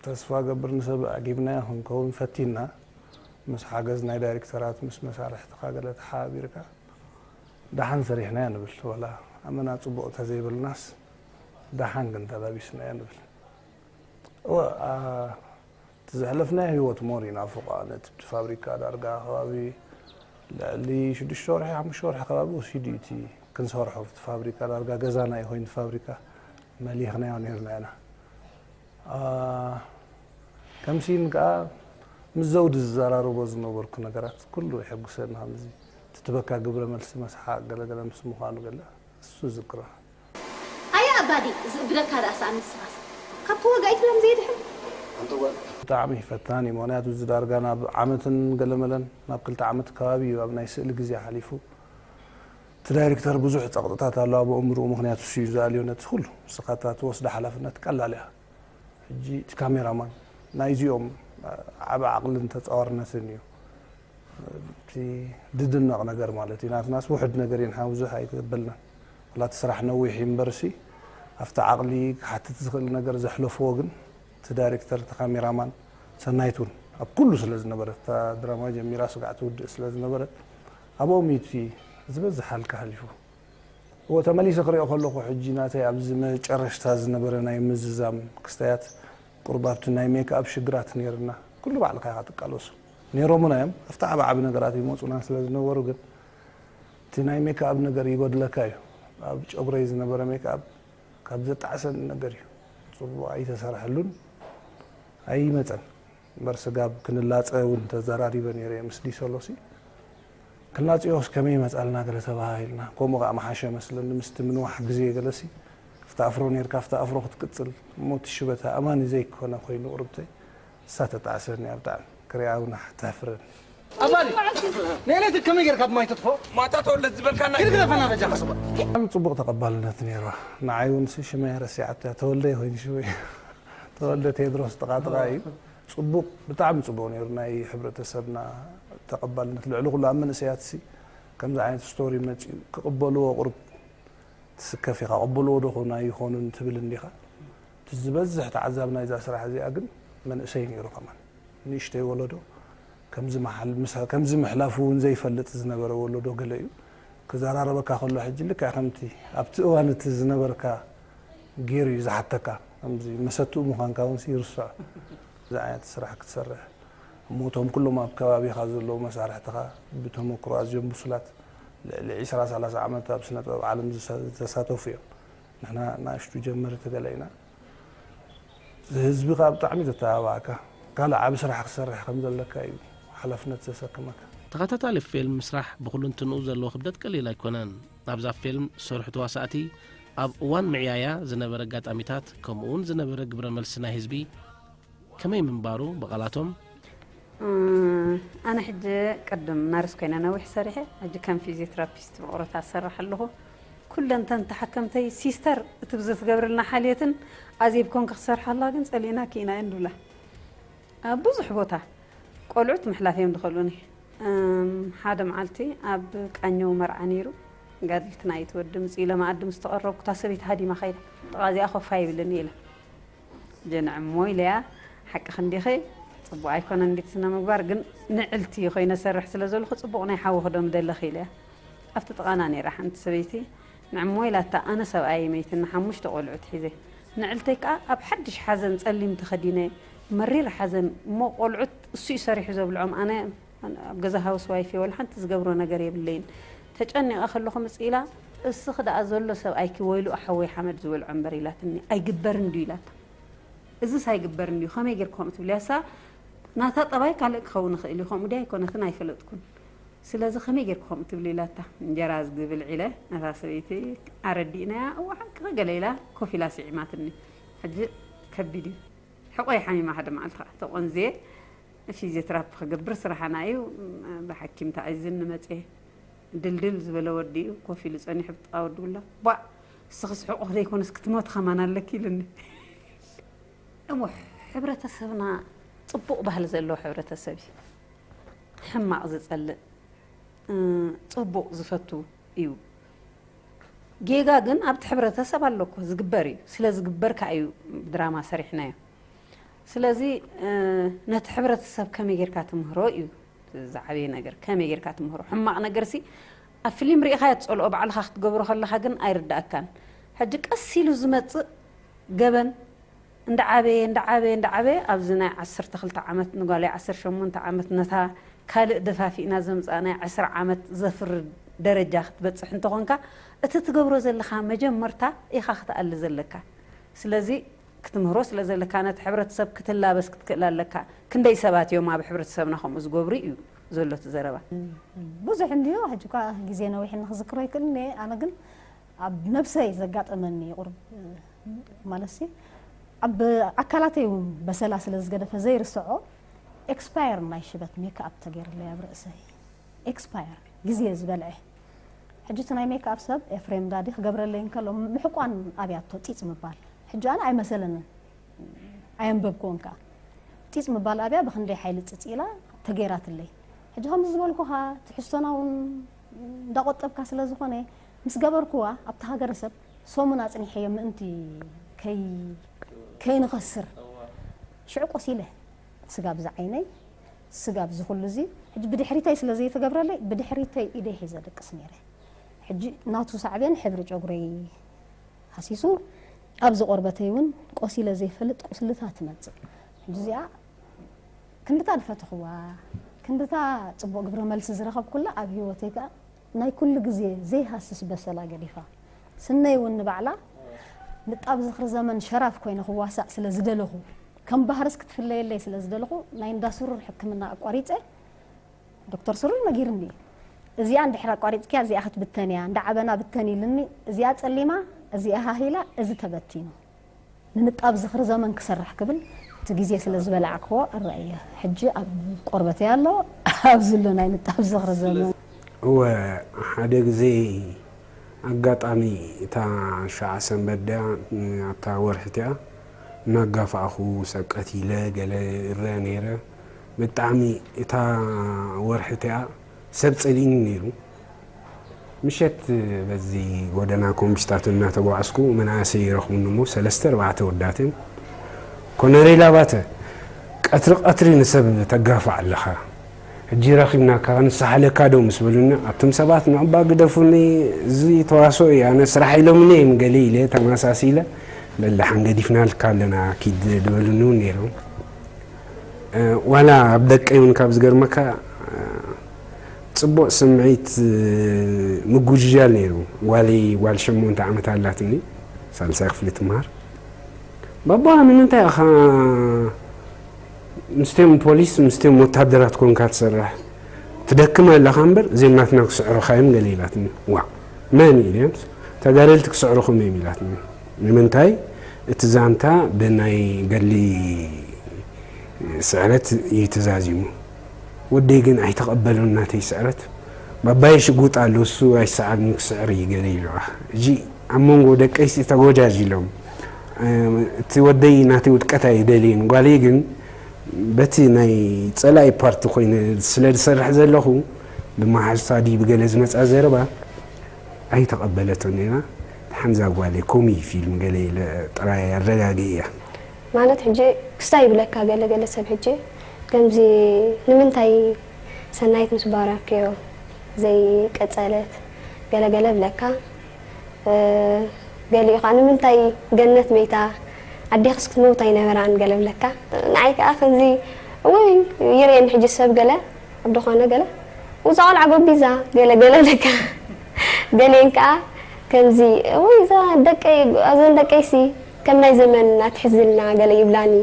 ተስፋ ገብር ንሰብ ኣጊብናዮ ክንከውን ፈቲና ምስ ሓገዝ ናይ ዳይሬክተራት ምስ መሳርሕትኻ ገለ ተሓባቢርካ ደሓን ሰሪሕናዮ ንብል። ዋላ ኣመና ጽቡቕ እንተዘይበልናስ ደሓን ግን ተላቢስናዮ ንብል። እወ፣ ኣ፣ እቲ ዘሕለፍናዮ ህይወት ሞር ይናፍቖ። ኣነ እቲ ፋብሪካ ዳርጋ ከባቢ ልዕሊ ሽዱሽተ ወርሒ፣ ሓሙሽተ ወርሒ ከባቢ ወሲዱ እዩ እቲ ክንሰርሖ። እቲ ፋብሪካ ዳርጋ ገዛና እዩ ኮይኑ፣ እቲ ፋብሪካ መሊኽናዮ ነይርና ኢና። ኣ፣ ከምሲን ከኣ ምስ ዘውዲ ዝዘራረቦ ዝነበርኩ ነገራት ኩሉ የሐጉሰኒ። ከምዚ እቲ ትበካ ግብረ መልሲ መስሓቕ ገለገለ ምስ ምዃኑ ገለ እሱ ዝክሮ። ኣየ ኣባዲ፣ ዝእብደካ ደኣ ሰኣን ንስኻስ። ካብ ተወጋኢ ትብሎም ዘየድሕን። ኣንተ ጓል። ብጣዕሚ ፈታኒ፣ ምኽንያቱ እዚ ዳርጋ ናብ ዓመትን ገለመለን፣ ናብ ክልተ ዓመት ከባቢ እዩ ኣብ ናይ ስእሊ ግዜ ሓሊፉ። እቲ ዳይሬክተር ብዙሕ ጸቕጥታት ኣሎ ኣብ ኣእምርኡ፣ ምኽንያቱ እሱ እዩ ዝኣልዮ ነቲ ኩሉ። ንስኻ እታ ትወስዶ ሓላፍነት ቀላል እያ። ሕጂ እቲ ካሜራማን ናይዚኦም ዓቢ ዓቕልን ተጻዋርነትን እዩ። እቲ ዝድነቕ ነገር ማለት እዩ። ናትናስ ውሑድ ነገር እዩ፣ ንሓ ብዙሕ ኣይተበልናን። ዋላ እቲ ስራሕ ነዊሕ እዩ እምበርሲ፣ ኣብቲ ዓቕሊ ክሓትት ዝኽእል ነገር ዘሕለፍዎ ግን፣ እቲ ዳይሬክተር፣ እቲ ካሜራማን፣ ሰናይት እውን ኣብ ኩሉ ስለ ዝነበረት፣ እታ ድራማ ጀሚራ ስጋዕ ትውድእ ስለ ዝነበረት፣ ኣብኦም እዩ እቲ ዝበዝሕ ሃልኪ ሓሊፉ። እወ፣ ተመሊሰ ክሪኦ ከለኹ፣ ሕጂ ናተይ ኣብዚ መጨረሽታ ዝነበረ ናይ ምዝዛም ክስተያት፣ ቁሩብ ኣብቲ ናይ ሜክኣፕ ሽግራት ነይርና። ኩሉ ባዕልኻ ኢኻ ትቃለሶ። ነይሮም እውን እዮም። ኣብቲ ዓቢ ዓቢ ነገራት ይመጹና ስለ ዝነበሩ ግን፣ እቲ ናይ ሜክኣፕ ነገር ይጎድለካ እዩ። ኣብ ጨጉረይ ዝነበረ ሜክኣፕ ካብ ዘጣዕሰኒ ነገር እዩ። ጽቡቕ ኣይተሰርሐሉን፣ ኣይመጸን። እምበር ስጋብ ክንላጸ እውን ተዘራሪበ ነይረ እየ ምስ ዲሰሎሲ። ክንላጽዮስ ከመይ ይመጻልና ገለ ተባሃሂልና። ከምኡ ከኣ መሓሸ መስለኒ ምስቲ ምንዋሕ ግዜ ገለሲ። ኣብቲ ኣፍሮ ነይርካ፣ ኣብቲ ኣፍሮ ክትቅጽል። እሞ እቲ ሽበት ኣእማኒ ዘይኮነ ኮይኑ ቁርብተይ። እሳ ተጣዕሰኒ እያ ብጣዕሚ። ክሪኣ እውን ተሕፍረኒ። ኣባዲ፣ ንኤሌክትሪክ ከመይ ጌርካ ብማይ ተጥፍኦ? ማታ ተወለድ ዝበልካና ኪድ ግደፈና በጃኻ። ብጣዕሚ ጽቡቕ ተቐባልነት ነይርዋ። ንዓይ እውን ሲ ሽመይ ረሲዓቶ እያ። ተወልደ ኮይኑ ሽመይ። ተወልደ ቴድሮስ ጥቓ ጥቓ እዩ። ጽቡቕ፣ ብጣዕሚ ጽቡቕ ነይሩ። ናይ ሕብረተሰብና ተቐባልነት ልዕሊ ኩሉ ኣብ መንእሰያት ሲ ከምዚ ዓይነት ስቶሪ መጺኡ ክቕበልዎ ቁሩብ ስከፍ ኢኻ ቅብልዎ ዶ ኾን ኣይኾኑን ትብል እንዲኻ። እቲ ዝበዝሕ ተዓዛቢ ናይዛ ስራሕ እዚኣ ግን መንእሰይ ነይሩ። ከማን ንእሽተይ ወለዶ፣ ከምዚ መሓል- ምስ- ከምዚ ምሕላፉ እውን ዘይፈልጥ ዝነበረ ወለዶ ገለ እዩ። ክዘራረበካ ከሎ ሕጂ ልክዕ ከምቲ ኣብቲ እዋን እቲ ዝነበርካ ገይሩ እዩ ዝሓተካ። ከምዚ መሰትኡ ምዃንካ እውን ይርስዖ። እዚ ዓይነት ስራሕ ክትሰርሕ እሞ እቶም ኩሎም ኣብ ከባቢኻ ዘለዉ መሳርሕትኻ ብተመክሮ ኣዝዮም ብሱላት፣ ልዕሊ ዕስራ ሰላሳ ዓመት ኣብ ስነ ጥበብ ዓለም ዝሰ- ዝተሳተፉ እዮም። ንሕና ንኣሽቱ ጀመርቲ ገለ ኢና። እዚ ህዝቢ ከዓ ብጣዕሚ ዘተባብዓካ፣ ካልእ ዓቢ ስራሕ ክሰርሕ ከም ዘለካ እዩ ሓላፍነት ዘሰክመካ። ተኸታታሊ ፊልም ምስራሕ ብኹሉ እንትንኡ ዘለዎ ክብደት ቀሊል ኣይኮነን። ኣብዛ ፊልም ዝሰርሑ ተዋሳእቲ ኣብ እዋን ምዕያያ ዝነበረ ኣጋጣሚታት፣ ከምኡ እውን ዝነበረ ግብረ መልሲ ናይ ህዝቢ ከመይ ምንባሩ ብቓላቶም ኣነ ሕጂ ቅድም ነርስ ኮይነ ነዊሕ ሰሪሐ፣ ሕጂ ከም ፊዚዮትራፒስት ብቆረታ ዝሰርሕ ኣለኹ። ኩለን ተን ተሓከምተይ ሲስተር እቲ ብዚ ትገብርልና ሓልየትን ኣዜብ ኮንክ ክሰርሓላ ግን ጸሊእና ክኢና እየን ዝብላ። ኣብ ብዙሕ ቦታ ቆልዑት ምሕላፍ እዮም ዝኸልኡኒ። እም፣ ሓደ መዓልቲ ኣብ ቃኘው መርዓ ነይሩ። ጋድልትና ኣይትወዲ ምጽእ ኢለ መኣዲ ምስ ተቐረብኩ፣ እታ ሰበይቲ ሃዲማ ከይዳ። ጥቓ እዚኣ ኮፍ ኣይብልን ኢለ። ጀንዕሞ ኢለያ፣ ሓቅኺ እንዲኺ፣ ጽቡቕ ኣይኮነን እንዲቲ ስነ ምግባር፣ ግን ንዕልቲ ኮይነ ሰርሕ ስለ ዘለኹ ጽቡቕ ናይ ሓዊ ክዶ ምደለኺ ኢለያ። ኣብቲ ጥቓና ነይራ ሓንቲ ሰበይቲ፣ ንዕሞ ኢላታ፣ ኣነ ሰብኣየይ መይትና ሓሙሽተ ቆልዑት ሒዘ። ንዕልተይ ከኣ ኣብ ሓድሽ ሓዘን ጸሊም ተኸዲነ፣ መሪር ሓዘን፣ እሞ ቆልዑት እሱ እዩ ሰሪሑ ዘብልዖም፣ ኣነ ኣብ ገዛ ሃውስ ዋይፍ እየ፣ ወላ ሓንቲ ዝገብሮ ነገር የብለይን። ተጨኒቐ ከለኹ ምጽእ ኢላ፣ እስኺ ደኣ ዘሎ ሰብኣይኪ ወይሉ ሓወይ ሓመድ ዝበልዖ እምበር ኢላትኒ። ኣይግበርን ድዩ ኢላታ። እዝስ ኣይግበርን ድዩ፣ ከመይ ጌርኪ ከምኡ ትብልያ? እሳ ናታ ጠባይ ካልእ ክኸውን ይኽእል እዩ፣ ከምኡ ድያ ኣይኮነትን ኣይፈለጥኩን። ስለዚ ከመይ ጌርኪ ከምኡ ትብሊ ኢላታ። እንጀራ ዝብል ዒለ ነታ ሰበይቲ ኣረዲእናያ፣ እወ ሓቅኺ ገለ ኢላ ኮፍ ኢላ ስዒማትኒ። ሕጂ ከቢድ እዩ። ሕቆይ ሓሚማ ሓደ መዓልቲ ከዓ ተቖንዝየ ፊዚዮትራፒ ክገብር ስራሕና እዩ። ብሓኪም ተኣዚዝኒ መፅየ። ድልድል ዝበለ ወዲ እዩ ኮፍ ኢሉ ፀኒሑ ብጥቓ ወዲ ብላ፣ ቧዕ እስኽስ ሕቑፍ ዘይኮነስ ክትሞቲ ከማን ኣለኪ ኢሉኒ። እሞ ሕብረተሰብና ፅቡቕ ባህሊ ዘለዎ ሕብረተሰብ እዩ። ሕማቕ ዝፀልእ፣ እ፣ ፅቡቕ ዝፈቱ እዩ። ጌጋ ግን ኣብቲ ሕብረተሰብ ኣሎ እኮ፣ ዝግበር እዩ። ስለ ዝግበር ከዓ እዩ ድራማ ሰሪሕናዮ። ስለዚ፣ እ፣ ነቲ ሕብረተሰብ ከመይ ጌርካ ትምህሮ እዩ ዝዓበየ ነገር። ከመይ ጌርካ ትምህሮ? ሕማቕ ነገርሲ ኣብ ፊልም ርኢኻዮ ትጸልኦ፣ ባዕልኻ ክትገብሮ ከለኻ ግን ኣይርድኣካን። ሕጂ ቀስ ኢሉ ዝመጽእ ገበን እንዳዓበየ፣ እንዳዓበየ፣ እንዳዓበየ ኣብዚ ናይ ዓሰርተ ክልተ ዓመት ንጓለይ ዓሰርተ ሸሞንተ ዓመት ነታ ካልእ ደፋፊእና ዘምጻእናያ ዕስራ ዓመት ዘፍርድ ደረጃ ክትበጽሕ እንተኾንካ፣ እቲ ትገብሮ ዘለኻ መጀመርታ ኢኻ ክትኣሊ ዘለካ። ስለዚ ክትምህሮ ስለ ዘለካ፣ ነቲ ሕብረተሰብ ክትላበስ ክትክእል ኣለካ። ክንደይ ሰባት እዮም ኣብ ሕብረተሰብና ከምኡ ዝገብሩ እዩ ዘሎ እቲ ዘረባ። ብዙሕ እንድዩ፣ ሕጂ እኳ ግዜ ነዊሕ ንክዝክሮ ይክእል እየ። ኣነ ግን ኣብ ነብሰይ ዘጋጠመኒ ቁርብ፣ ማለትሲ ኣብ ኣካላተይ እውን በሰላ ስለ ዝገደፈ ዘይርስዖ፣ ኤክስፓየር ናይ ሽበት ሜክኣፕ ተገይርለይ ኣብ ርእሰይ። ኤክስፓየር፣ ግዜ ዝበልዐ። ሕጂ እቲ ናይ ሜክኣፕ ሰብ ኤፍሬም ዳዲ ክገብረለይ እንከሎ ምሕቋን ኣብያቶ ጢጽ ምባል። ሕጂ ኣነ ኣይመሰለንን፣ ኣየንበብክዎን ከኣ። ጢጽ ምባል ኣብያ ብኽንደይ ሓይሊ ጽጽ ኢላ ተገይራትለይ። ሕጂ ከምዚ ዝበልኩኻ ትሕዝቶና እውን እንዳቆጠብካ ስለ ዝኾነ፣ ምስ ገበርክዋ ኣብቲ ሃገረሰብ ሰሙን ኣጽኒሐዮ ምእንቲ ከይ-፣ ከይንኸስር ሽዑ ቆሲለ። ስጋብ ዝዓይነይ፣ ስጋብ ዝኹሉ እዚ፣ ሕጂ ብድሕሪተይ ስለ ዘይተገብረለይ፣ ብድሕሪተይ ኢደይ ሒዘ ደቅስ ነይረ። ሕጂ ናቱ ሳዕቤን ሕብሪ ጨጉረይ ሃሲሱ፣ ኣብዚ ቆርበተይ እውን ቆሲለ ዘይፈልጥ ቁስልታት ትመጽእ። ሕጂ እዚኣ ክንድታ ዝፈተኽዋ፣ ክንድታ ጽቡቕ ግብረ መልሲ ዝረኸብኩላ ኣብ ህይወተይ ከኣ ናይ ኩሉ ግዜ ዘይሃስስ በሰላ ገዲፋ። ስነይ እውን ንባዕላ ንጣብ ዝኽሪ ዘመን ሸራፍ ኮይነ ክዋሳእ ስለ ዝደለኹ፣ ከም ባህርስ ክትፍለየለይ ስለ ዝደለኹ፣ ናይ እንዳ ስሩር ሕክምና ኣቋሪጸ። ዶክተር ስሩር ነጊርኒ እዩ። እዚኣ እንድሕር ኣቋሪጽክያ፣ እዚኣ ክትብተን እያ፣ እንዳ ዓበና ብተን ኢልኒ፣ እዚኣ ጸሊማ፣ እዚኣ ሃሂላ፣ እዚ ተበቲኑ። ንንጣብ ዝኽሪ ዘመን ክሰርሕ ክብል እቲ ግዜ ስለ ዝበላዕክዎ እረኣየ። ሕጂ ኣብ ቆርበተይ ኣሎ፣ ኣብዚ ኣሎ ናይ ንጣብ ዝኽሪ ዘመን። እወ፣ ሓደ ግዜ ኣጋጣሚ እታ ሸዓ ሰንበት ድያ፣ ኣታ ወርሒ እቲኣ እናጋፋእኹ ሰብ ቀቲለ ገለ እረአ ነይረ። ብጣዕሚ እታ ወርሒ እቲኣ ሰብ ጸሊእኒ ነይሩ። ምሸት በዚ ጎደና ኮምሽታት እናተጓዕዝኩ መናእሰይ ይረኽቡኒ እሞ ሰለስተ ኣርባዕተ ወዳትን ኮነሬል ኣባተ ቀትሪ ቀትሪ ንሰብ ተጋፋዕ ኣለኻ ሕጂ ረኺብናካ ንስሓለካ ዶ ምስ በሉኒ ኣቱም ሰባት ንዕባ ግደፉኒ እዚ ተዋስኦ እዩ ኣነ ስራሕ ኢሎምኒ እዮም ገለ ኢለ ተማሳሲለ በል ደሓን ገዲፍናልካ ኣለና ኪድ ዝበሉኒ እውን ነይሮም ዋላ ኣብ ደቀይ እውን ካብ ዝገርመካ ፅቡቕ ስምዒት ምጉጅጃል ነይሩ። ጓለይ ጓል ሸሞንተ ዓመት ኣላትኒ ሳልሳይ ክፍሊ ትምሃር። ባባ ንምንታይ ኢኻ ምስቶም ፖሊስ ምስቶም ወታደራት ኮንካ ትሰርሕ ትደክም ኣለኻ እምበር እዚኦም ናትና ክስዕሩኻ እዮም ገለ ኢላትኒ። ዋእ መን ኢለዮም ተጋደልቲ ክስዕሩኹም እዮም ኢላትኒ። ንምንታይ እቲ ዛንታ ብናይ ገድሊ ስዕረት እዩ ተዛዚሙ። ወደይ ግን ኣይተቐበሎን ናተይ ስዕረት። ባባየ ሽጉጥ ኣሎ እሱ ኣይሰዓብን ክስዕር እዩ ገለ ኢልዋ። ሕጂ ኣብ መንጎ ደቀይሲ ተጎጃጅሎም እቲ ወደይ ናተይ ውድቀት ኣይደልየን ጓለይ ግን በቲ ናይ ፀላኢ ፓርቲ ኮይነ ስለ ዝሰርሕ ዘለኹ ብመሓዙታ ድዩ ብገለ ዝመፃ ዘረባ ኣይተቐበለቶን እያ። ሓንዛ ጓለይ ኮሚ ፊልም ገለ ኢለ ጥራይ ኣረጋግእያ። ማለት ሕጂ ክስታይ ይብለካ ገለ ገለ ሰብ ሕጂ ከምዚ ንምንታይ ሰናይት ምስ ባራክዮ ዘይቀጸለት ገለ ገለ ብለካ ገሊኡ ከዓ ንምንታይ ገነት መይታ ኣዴኽስ ክትመውት ኣይነበራን ገለ ብለካ ንዓይ ከዓ ከምዚ ወይ ይርእየኒ ሕጂ ሰብ ገለ ኣብ ድኾነ ገለ እዛ ቆልዓ ጎቢዛ ገለ ገለ ብለካ ገሊአን ከዓ ከምዚ ወይ እዛ ደቀይ እዘን ደቀይሲ ከም ናይ ዘመን ኣትሕዝልና ገለ ይብላኒ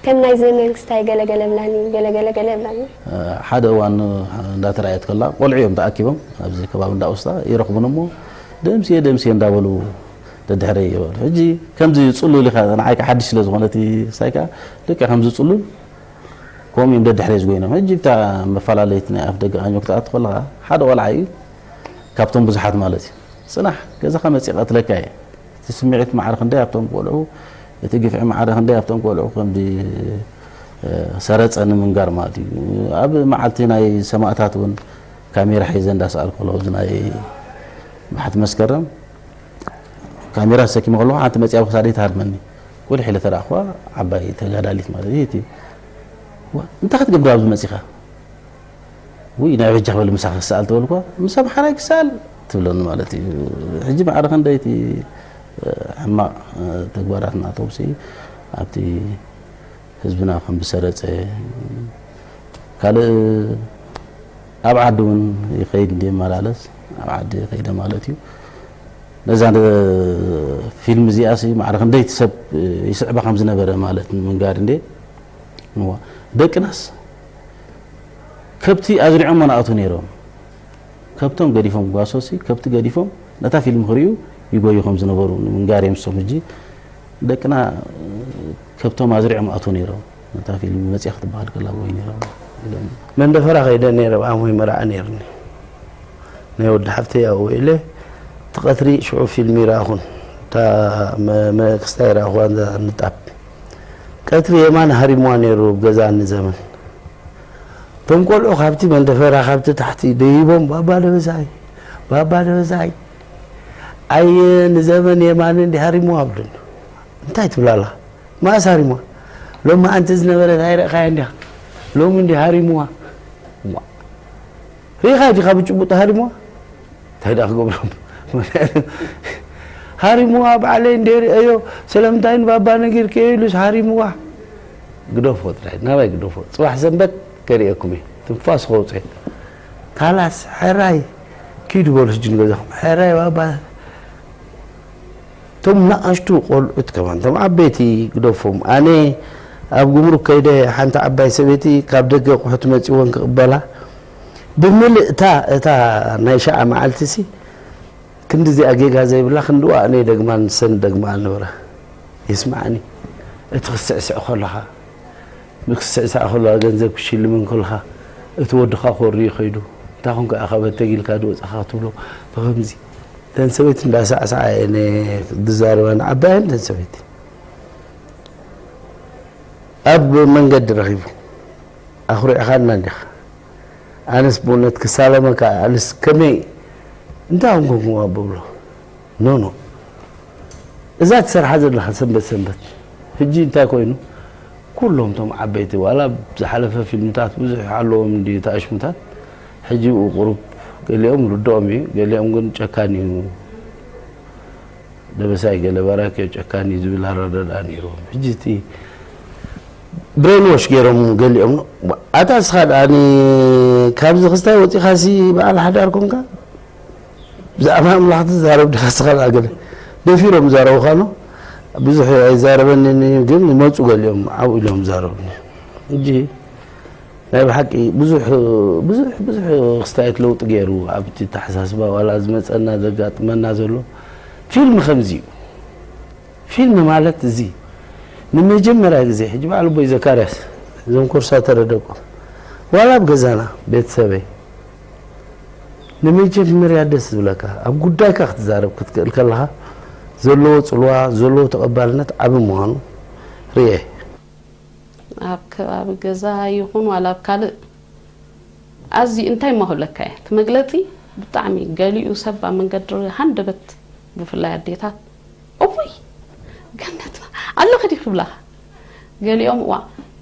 ከም ናይ ዘመን ክስታይ ገለ ገለ ብላኒ ገለ ገለ ገለ ብላኒ ሓደ እዋን እንዳተራእየት ከላ ቆልዑ እዮም ተኣኪቦም ኣብዚ ከባቢ እንዳውስታ ይረኽቡን እሞ ደምስየ ደምስየ እንዳበሉ ደድሕረይ ይበሉ ሕጂ ከምዚ ፅሉል ኢኻ ንዓይ ሓድሽ ስለ ዝኾነ እቲ ክስታይ ከዓ ልክዕ ከምዚ ፅሉል ከምኡ እዮም ደድሕረይ ዝጎይኖም ሕጂ ብታ መፈላለይት ናይ ኣፍ ደገ ቃኘው ክትኣቱ ከለኻ ሓደ ቆልዓ እዩ ካብቶም ብዙሓት ማለት እዩ ፅናሕ ገዛኻ መፅእ ቀትለካ እየ እቲ ስምዒት ማዕረ ክንደይ ኣብቶም ቆልዑ እቲ ግፍዒ ማዕረ ክንደይ ኣብቶም ቆልዑ ከምዚ ሰረፀ ንምንጋር ማለት እዩ ኣብ መዓልቲ ናይ ሰማእታት እውን ካሜራ ሒዘ እንዳሰኣልኩ ከለኹ እዚ ናይ ባሕቲ መስከረም ካሜራ ተሰኪመ ከለኹ ሓንቲ መፅያ ብክሳደይ ትሃርመኒ ቁልሕ ኢለ ተረኣኽዋ ዓባይ ተጋዳሊት ማለት እዩ እቲ እንታይ ክትገብር ኣብዚ መፂኻ ውይ ናይ በጃ ክበል ምሳኻ ክሰኣል ተበልኳ ምስ ኣምሓራይ ክሰኣል ትብለኒ ማለት እዩ ሕጂ ማዕረ ክንደይቲ ሕማቕ ተግባራት ናቶም ሲ ኣብቲ ህዝብና ከም ዝሰረፀ ካልእ ኣብ ዓዲ እውን ይኸይድ እንዲ ይመላለስ ኣብ ዓዲ ከይደ ማለት እዩ ነዛ ፊልም እዚኣ ሲ ማዕረ ክንደይቲ ሰብ ይስዕባ ከም ዝነበረ ማለት ንምንጋር እንዴ ደቅናስ ከብቲ ኣዝሪዖሞ ንኣትዉ ነይሮም። ከብቶም ገዲፎም ጓሶሲ ከብቲ ገዲፎም ነታ ፊልም ክርእዩ ይጎዩ ከም ዝነበሩ ንምንጋር እዮም እሶም ሕጂ ደቅና ከብቶም ኣዝሪዖም ኣትዉ ነይሮም። ነታ ፊልም መፅያ ክትበሃል ከላ ጎዩ ነይሮም ኢሎም። መንደፈራ ከይደ ነይረ ብኣሞይ መርዓ ነይርኒ ናይ ወዲ ሓፍተይ ኣብኡ ኢለ እቲ ቀትሪ ሽዑ ፊልም ይረኣኹን እታ ክስታይ ይረኣኹዋ ንጣብ ቀትሪ የማን ሃሪምዋ ነይሩ ኣብ ገዛኒ ዘመን እቶም ቆልዑ ካብቲ መንደፈራ ካብቲ ታሕቲ ደይቦም ባባ ደበሳይ ባባ ደበሳይ ኣየ ንዘመን የማን እንዲ ሃሪምዋ ኣብሉን እንታይ ትብላላ መኣስ ሃሪምዋ ሎሚ ኣንቲ ዝነበረት ኣይረእኻያ እንዲኻ ሎሚ እንዲ ሃሪምዋ ሪኢኻ ዲኻ ብጭቡጥ ሃሪምዋ እንታይ ደኣ ክገብሮም ሃሪምዋ ባዕለይ እንደ ርእዮ ስለምንታይ ንባባ ነጊርክዮ ኢሉስ ሃሪምዋ ግደፎ ጥራይ ናባይ ግደፎ ፅባሕ ሰንበት ከርእየኩም እየ ትንፋስ ከውፅእ ካላስ ሕራይ ኪዱ በሉ ሕጂ ንገዛኹም ሕራይ ባባ እቶም ንኣሽቱ ቆልዑት ከማን እቶም ዓበይቲ ግደፎም ኣነ ኣብ ጉምሩክ ከይደ ሓንቲ ዓባይ ሰበይቲ ካብ ደገ ኣቑሑት መፂወን ክቕበላ ብምልእታ እታ ናይ ሸዓ መዓልቲ ሲ ክንዲ እዚኣ ጌጋ ዘይብላ ክንድኡ ኣነ ደግማ ንሰን ደግማ ነበራ ይስማዓኒ እቲ ክስዕስዕ ከለኻ ክስዕስዕ ከለዋ ገንዘብ ክሽልምን ከለኻ እቲ ወድኻ ኮሪ ይኸይዱ እንታይ ኮንካ ኢኻ በተጊልካ ድወፃኻ ክትብሎ ብኸምዚ እተን ሰበይቲ እንዳሳዕሳዓ እየን ዝዛረባ ንዓባየን እተን ሰበይቲ ኣብ መንገዲ ረኺቡ ኣኹሪዕኻና እንዲኻ ኣነስ ብእውነት ክሳለመካ ኣነስ ከመይ እንታይ ኮንኩም ኣቦ ብሎ? ኖ ኖ፣ እዛ ትሰርሓ ዘለኻ ሰንበት ሰንበት፣ ሕጂ እንታይ ኮይኑ? ኩሎም እቶም ዓበይቲ ዋላ ዝሓለፈ ፊልምታት ብዙሕ ኣለዎም እንዲ ተኣሽሙታት፣ ሕጂ ብኡ ቁሩብ ገሊኦም ርድኦም እዩ፣ ገሊኦም ግን ጨካን እዩ። ደበሳይ ገለ ባራኪዮ ጨካን እዩ ዝብል ኣረዳድኣ ነይርዎም። ሕጂ እቲ ብሬን ዎሽ ገይሮም ገሊኦም፣ ኣታ እስኻ ደኣ ኒ-፣ ካብዚ ክስታይ ወፂኻሲ በዓል ሓዳር ኮንካ? ብዛዕባ ኣምላኽ ትዛረብ ዲኻ እስኻ ደኣ? ገለ ደፊሮም ዛረቡኻ ኖ? ብዙሕ ኣይዛረበንን እዩ፣ ግን ይመፁ ገሊኦም ዓው ኢሎም ዛረቡኒ። ሕጂ ናይ ብሓቂ ብዙሕ ብዙሕ ብዙሕ ክስታየት ለውጢ ገይሩ ኣብቲ ተሓሳስባ ዋላ ዝመፀና ዘጋጥመና ዘሎ። ፊልም ከምዚ እዩ። ፊልም ማለት እዚ ንመጀመርያ ግዜ ሕጂ በዓል ኣቦይ ዘካርያስ እዞም ኮርሳ ተረደቁ ዋላ ኣብ ገዛና ቤተሰበይ ንመጀመርያ ደስ ዝብለካ ኣብ ጉዳይካ ክትዛረብ ክትክእል ከለኻ ዘለዎ ፅልዋ ዘለዎ ተቐባልነት ዓቢ ምዃኑ ርኤ። ኣብ ከባቢ ገዛ ይኹን ዋላ ኣብ ካልእ ኣዝዩ እንታይ እሞ ክብለካ እየ እቲ መግለጺ ብጣዕሚ ገሊኡ ሰብ ኣብ መንገዲ ሃንደበት ብፍላይ ኣዴታት እውይ ገነት ኣለኺ ድዩ ክብላኻ ገሊኦም እዋ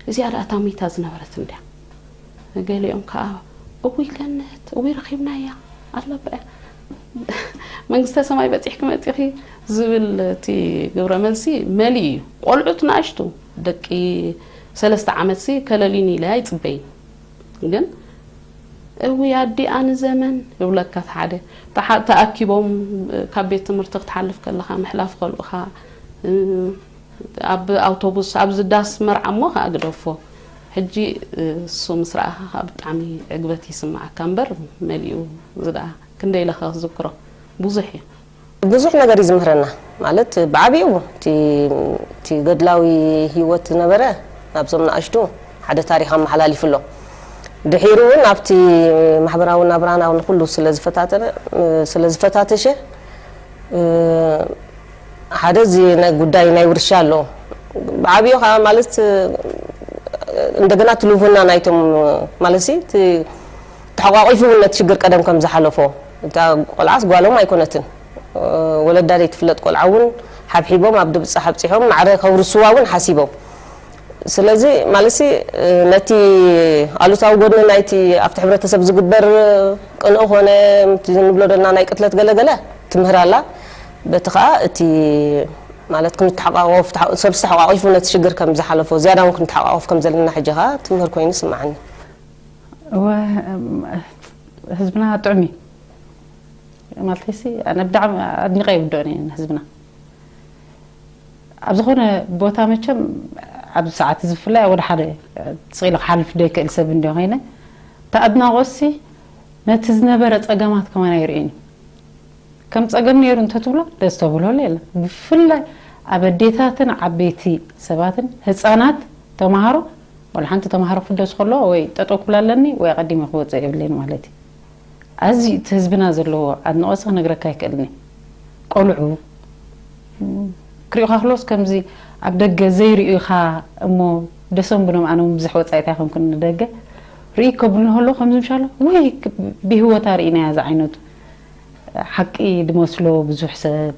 እዚኣ ደኣ ታሚታ ዝነበረት እንድያ ገሊኦም ከዓ እውይ ገነት እውይ ረኺብናያ ኣለባ እያ መንግስተ ሰማይ በፂሕኪ መፂኺ ዝብል እቲ ግብረ መልሲ መሊእ እዩ ቆልዑት ንኣሽቱ ደቂ ሰለስተ ዓመትሲ ከለልዩኒ ኢለ ኣይፅበይን ግን እውይ ኣዲኣ ንዘመን ይብለካ እቲ ሓደ ተሓ- ተኣኪቦም ካብ ቤት ትምህርቲ ክትሓልፍ ከለኻ ምሕላፍ ከልኡኻ እ፣ ኣብ ኣውቶቡስ ኣብዚ ዳስ መርዓ እሞ ከዓ ግደፎ ሕጂ እ፣ እሱ ምስ ረኣኻ ከዓ ብጣዕሚ ዕግበት ይስማዓካ እምበር መሊኡ እዚ ደኣ ክንደይ ኢለ ከዝክሮ ብዙሕ እዩ ብዙሕ ነገር እዩ ዝምህረና ማለት ብዓብኡ እቲ ገድላዊ ሂወት ዝነበረ ኣብዞም ንኣሽቱ ሓደ ታሪክ ኣመሓላሊፉ ኣሎ ድሒሩ እውን ኣብቲ ማሕበራዊ ናብራና ንኩሉ ስለዝፈታተሸ ሓደ እዚ ጉዳይ ናይ ውርሻ ኣሎ ብዓብኡ ከዓ ማለት እንደገና ትልውና ናይቶም ማለት ተሓቋቂፉ እውን ነቲ ሽግር ቀደም ከም ዝሓለፎ እታ ቆልዓስ ጓሎም ኣይኮነትን ወለዳ ዘይትፍለጥ ቆልዓ እውን ሓብሒቦም ኣብ ድብፃ ሓብፂሖም ማዕረ ከውርስዋ እውን ሓሲቦም ስለዚ ማለትሲ ነቲ ኣሉታዊ ጎድኒ ናይቲ ኣብቲ ሕብረተሰብ ዝግበር ቅንኢ ኮነ ንብሎ ደልና ናይ ቅትለት ገለገለ ትምህር ኣላ በቲ ከዓ እቲ ማለት ክንተሓቋቆፍ ሰብ ዝተሓቋቂፉ ነቲ ሽግር ከም ዝሓለፎ ዝያዳ እውን ክንተሓቋቆፍ ከም ዘለና ሕጂ ከዓ ትምህር ኮይኑ ይስማዓኒ እወ ህዝብና ጥዑም እዩ ማለት ሲ ኣነ ብጣዕሚ ኣድኒቀ ይውድኦ ነየ ንህዝብና ኣብ ዝኾነ ቦታ መቸም ኣብዚ ሰዓት እዚ ብፍላይ ወደ ሓደ ስቕ ኢሉ ክሓልፍ ዘይክእል ሰብ እንዲ ኮይነ እቲ ኣድናቆትሲ ነቲ ዝነበረ ፀገማት ከማን ኣይርእን እዩ ከም ፀገም ነይሩ እንተትብሎ ደስ ተብልሆ የለን ብፍላይ ኣብ ኣዴታትን ዓበይቲ ሰባትን ህፃናት ተምሃሮ ወላ ሓንቲ ተምሃሮ ክፍደስ ከለዋ ወይ ጠጠው ክብል ኣለኒ ወይ ኣቐዲመ ክወፅእ የብለይን ማለት እዩ ኣዝዩ እቲ ህዝብና ዘለዎ ኣድንቆሲ ክነግረካ ኣይክእልን እየ ቆልዑ ክሪኡኻ ክሎስ ከምዚ ኣብ ደገ ዘይርእዩኻ እሞ ደሰም ብኖም ኣነ እውን ብዙሕ ወፃኢት ኣይኮንኩን ንደገ ርኢ ከብሉ ከሎ ከምዚ ምሻሎ ወይ ብህይወታ ርኢናያ ዝዓይነቱ ሓቂ ድመስሎ ብዙሕ ሰብ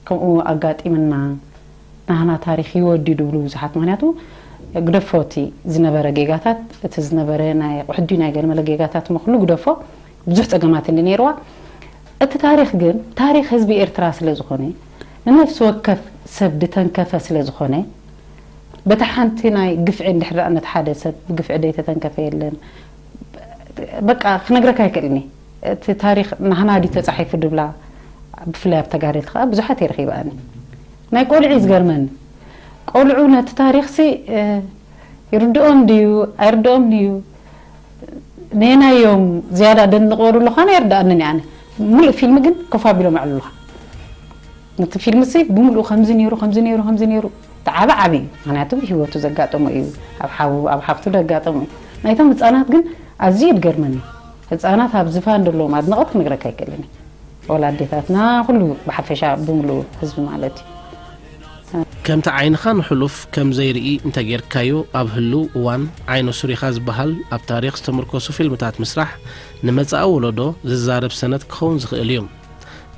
ከምኡ ኣጋጢምና ናህና ታሪክ ይወዲ ድብሉ ብዙሓት ምክንያቱ ግደፎ እቲ ዝነበረ ጌጋታት እቲ ዝነበረ ናይ ቁሕዲ ናይ ገለመለ ጌጋታት እሞ ኩሉ ግደፎ ብዙሕ ፀገማት እንዲ ነይርዋ እቲ ታሪክ ግን ታሪክ ህዝቢ ኤርትራ ስለ ዝኾነ ንነፍሲ ወከፍ ሰብ ድተንከፈ ስለ ዝኾነ በታ ሓንቲ ናይ ግፍዒ እንድሕር ደኣ ነቲ ሓደ ሰብ ብግፍዒ ደይተተንከፈ የለን በቃ ክነግረካ ኣይክእልኒ እቲ ታሪክ ናህና ድዩ ተፃሒፉ ድብላ ብፍላይ ኣብ ተጋደልቲ ከዓ ብዙሓት እየ ረኺበኣኒ ናይ ቆልዑ እዩ ዝገርመኒ ቆልዑ ነቲ ታሪክሲ ይርድኦም ድዩ ኣይርድኦም ድዩ ነየናዮም ዝያዳ ደንቆ ድሎ ኳነ ኣይርድኣንን እየ ኣነ ሙሉእ ፊልም ግን ኮፍ ኣቢሎም ኣዕልሉኻ ነቲ ፊልምሲ ብምሉኡ ከምዚ ነይሩ ከምዚ ነይሩ ከምዚ ነይሩ እቲ ዓቢ ዓቢ እዩ ምክንያቱ ብሂወቱ ዘጋጠሞ እዩ ኣብ ሓዉ ኣብ ሓፍቱ ዘጋጠሞ እዩ ናይቶም ህፃናት ግን ኣዝዩ ይድገርመኒ ህፃናት ኣብ ዝፋን ዘለዎም ኣድነቐት ክነግረካ ኣይክእልን እዩ ወላ ኣዴታትና ኩሉ ብሓፈሻ ብምሉኡ ህዝቢ ማለት እዩ ከምቲ ዓይንኻ ንሕሉፍ ከም ዘይርኢ እንተጌርካዮ ኣብ ህልው እዋን ዓይነ ሱር ኢኻ ዝበሃል ኣብ ታሪኽ ዝተመርኮሱ ፊልምታት ምስራሕ ንመጻኢ ወለዶ ዝዛረብ ሰነድ ክኸውን ዝኽእል እዩ።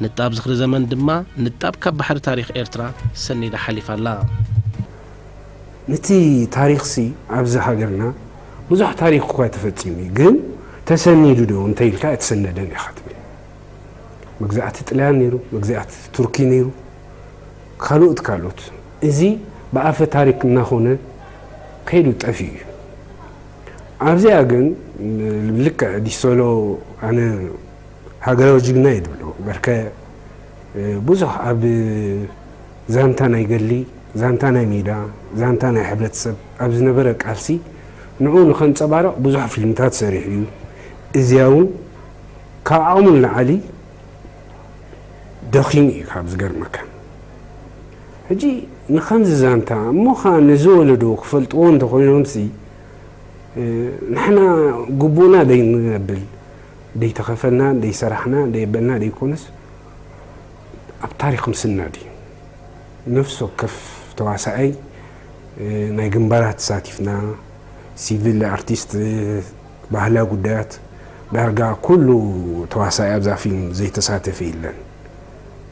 ንጣብ ዝኽሪ ዘመን ድማ ንጣብ ካብ ባሕሪ ታሪኽ ኤርትራ ሰኒዳ ሓሊፋ ኣላ። ነቲ ታሪኽሲ ኣብዚ ሃገርና ብዙሕ ታሪኽ እኳ ተፈጺሙ እዩ፣ ግን ተሰኒዱ ዶ እንተ ኢልካ ኣይተሰነደን ኢኻ ትብል። መግዛእቲ ጥልያን ነይሩ፣ መግዛእቲ ቱርኪ ነይሩ፣ ካልኦት ካልኦት። እዚ ብኣፈ ታሪክ እናኾነ ከይዱ ጠፊኡ እዩ። ኣብዚኣ ግን ልክዕ ዲሶሎ ኣነ ሃገራዊ ጅግና እዩ ዝብሎ በርከ ብዙሕ ኣብ ዛንታ ናይ ገሊ ዛንታ ናይ ሜዳ ዛንታ ናይ ሕብረተሰብ ኣብ ዝነበረ ቃልሲ ንዑ ንኸንፀባረቕ ብዙሕ ፊልምታት ሰሪሑ እዩ። እዚያ እውን ካብ ዓቕሙ ንላዓሊ ደኺሙ እዩ ካብ ዝገርመካ። ሕጂ ንኸምዚ ዛንታ እሞ ኸዓ ነዚ ወለዶ ክፈልጥዎ እንተኾይኖምሲ ንሕና ግቡእና ደይንብል ደይተኸፈልና ደይሰራሕና ደየበልና ደይኮነስ ኣብ ታሪኽ ምስናድ እዩ። ነፍሲ ወከፍ ተዋሳኣይ ናይ ግንባራት ተሳቲፍና፣ ሲቪል ኣርቲስት፣ ባህላ ጉዳያት ዳርጋ ኩሉ ተዋሳኣይ ኣብዛ ፊልም ዘይተሳተፈ የለን።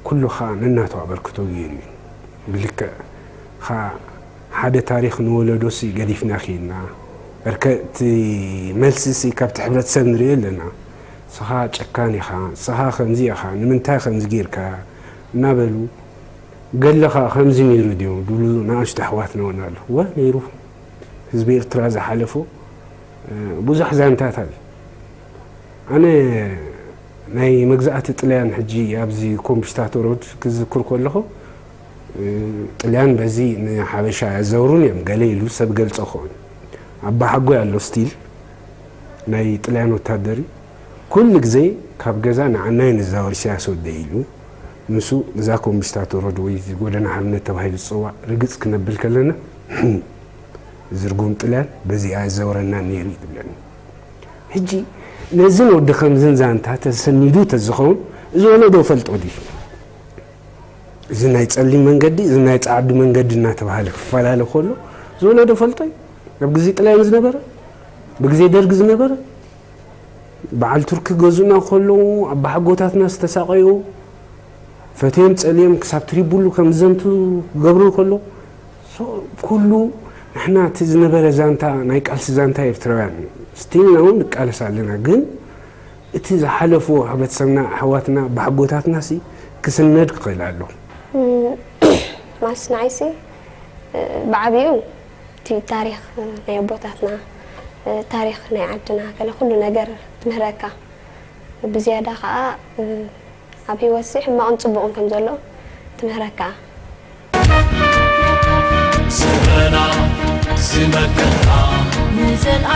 ኩሉ ኸኣ ነናቱ ኣበርክቶ ገይሩ እዩ። ብልክዕ ኸኣ ሓደ ታሪኽ ንወለዶሲ ገዲፍና ኺድና በርከ እቲ መልስሲ ካብቲ ሕብረተሰብ ንሪኦ ኣለና። ንስኻ ጨካን ኢኻ፣ ንስኻ ከምዚ ኢኻ፣ ንምንታይ ከምዚ ጌርካ እናበሉ ገለ ኸዓ ከምዚ ነይሩ ድዮም ዝብሉ ንኣሽቱ ኣሕዋትና እውን ኣለዉ። እወ ነይሩ። ህዝቢ ኤርትራ ዝሓለፎ ብዙሕ ዛንታት ኣሎ። ኣነ ናይ መግዛእቲ ጥልያን ሕጂ ኣብዚ ኮምፒስታቶ ሮድ ክዝክር ከለኹ ጥልያን በዚ ንሓበሻ ኣዘውሩን እዮም ገለ ኢሉ ሰብ ገልጾ ኸውን። ኣባሓጎይ ኣሎ ስቲል ናይ ጥልያን ወታደር እዩ። ኩሉ ግዜ ካብ ገዛ ንዓናይ ንዛወር ኢሳያስ ወደይ ኢሉ ንሱ እዛ ኮምፒስታቶ ሮድ ወይ እዚ ጎደና ሓርነት ተባሂሉ ዝፅዋዕ ርግፅ ክነብል ከለና ዝርጉም ጥልያን በዚኣ ዘውረና ነይሩ እዩ ትብለኒ። ሕጂ ነዝን ወዲ ከምዝን ዛንታ ተሰኒዱ ተዝኸውን እዚ ወለዶ ፈልጦ ድዩ? እዚ ናይ ጸሊም መንገዲ እዚ ናይ ጻዕዱ መንገዲ እናተባሃለ ክፈላለ ከሎ እዚ ወለዶ ፈልጦ እዩ። ኣብ ግዜ ጥልያን ዝነበረ ብግዜ ደርግ ዝነበረ በዓል ቱርኪ ገዙና ከለዉ ኣባሓጎታትና ዝተሳቐዩ ፈትዮም ጸልዮም ክሳብ ትሪቡሉ ከም ዝዘምቱ ክገብሩ ከሎ ኩሉ ንሕና እቲ ዝነበረ ዛንታ ናይ ቃልሲ ዛንታ ኤርትራውያን ስቲልና እውን ንቃለስ ኣለና። ግን እቲ ዝሓለፍዎ ሕብረተሰብና ኣሕዋትና ኣባሓጎታትና ሲ ክስነድ ክኽእል ኣሎ። ማስ ንዓይሲ ብዓብኡ እቲ ታሪኽ ናይ ኣቦታትና ታሪኽ ናይ ዓድና ከለ ኩሉ ነገር ትምህረካ። ብዝያዳ ከዓ ኣብ ህይወትሲ ሕማቕን ፅቡቕን ከም ዘሎ ትምህረካ። ስረና ዝመከራ ንዘልኣ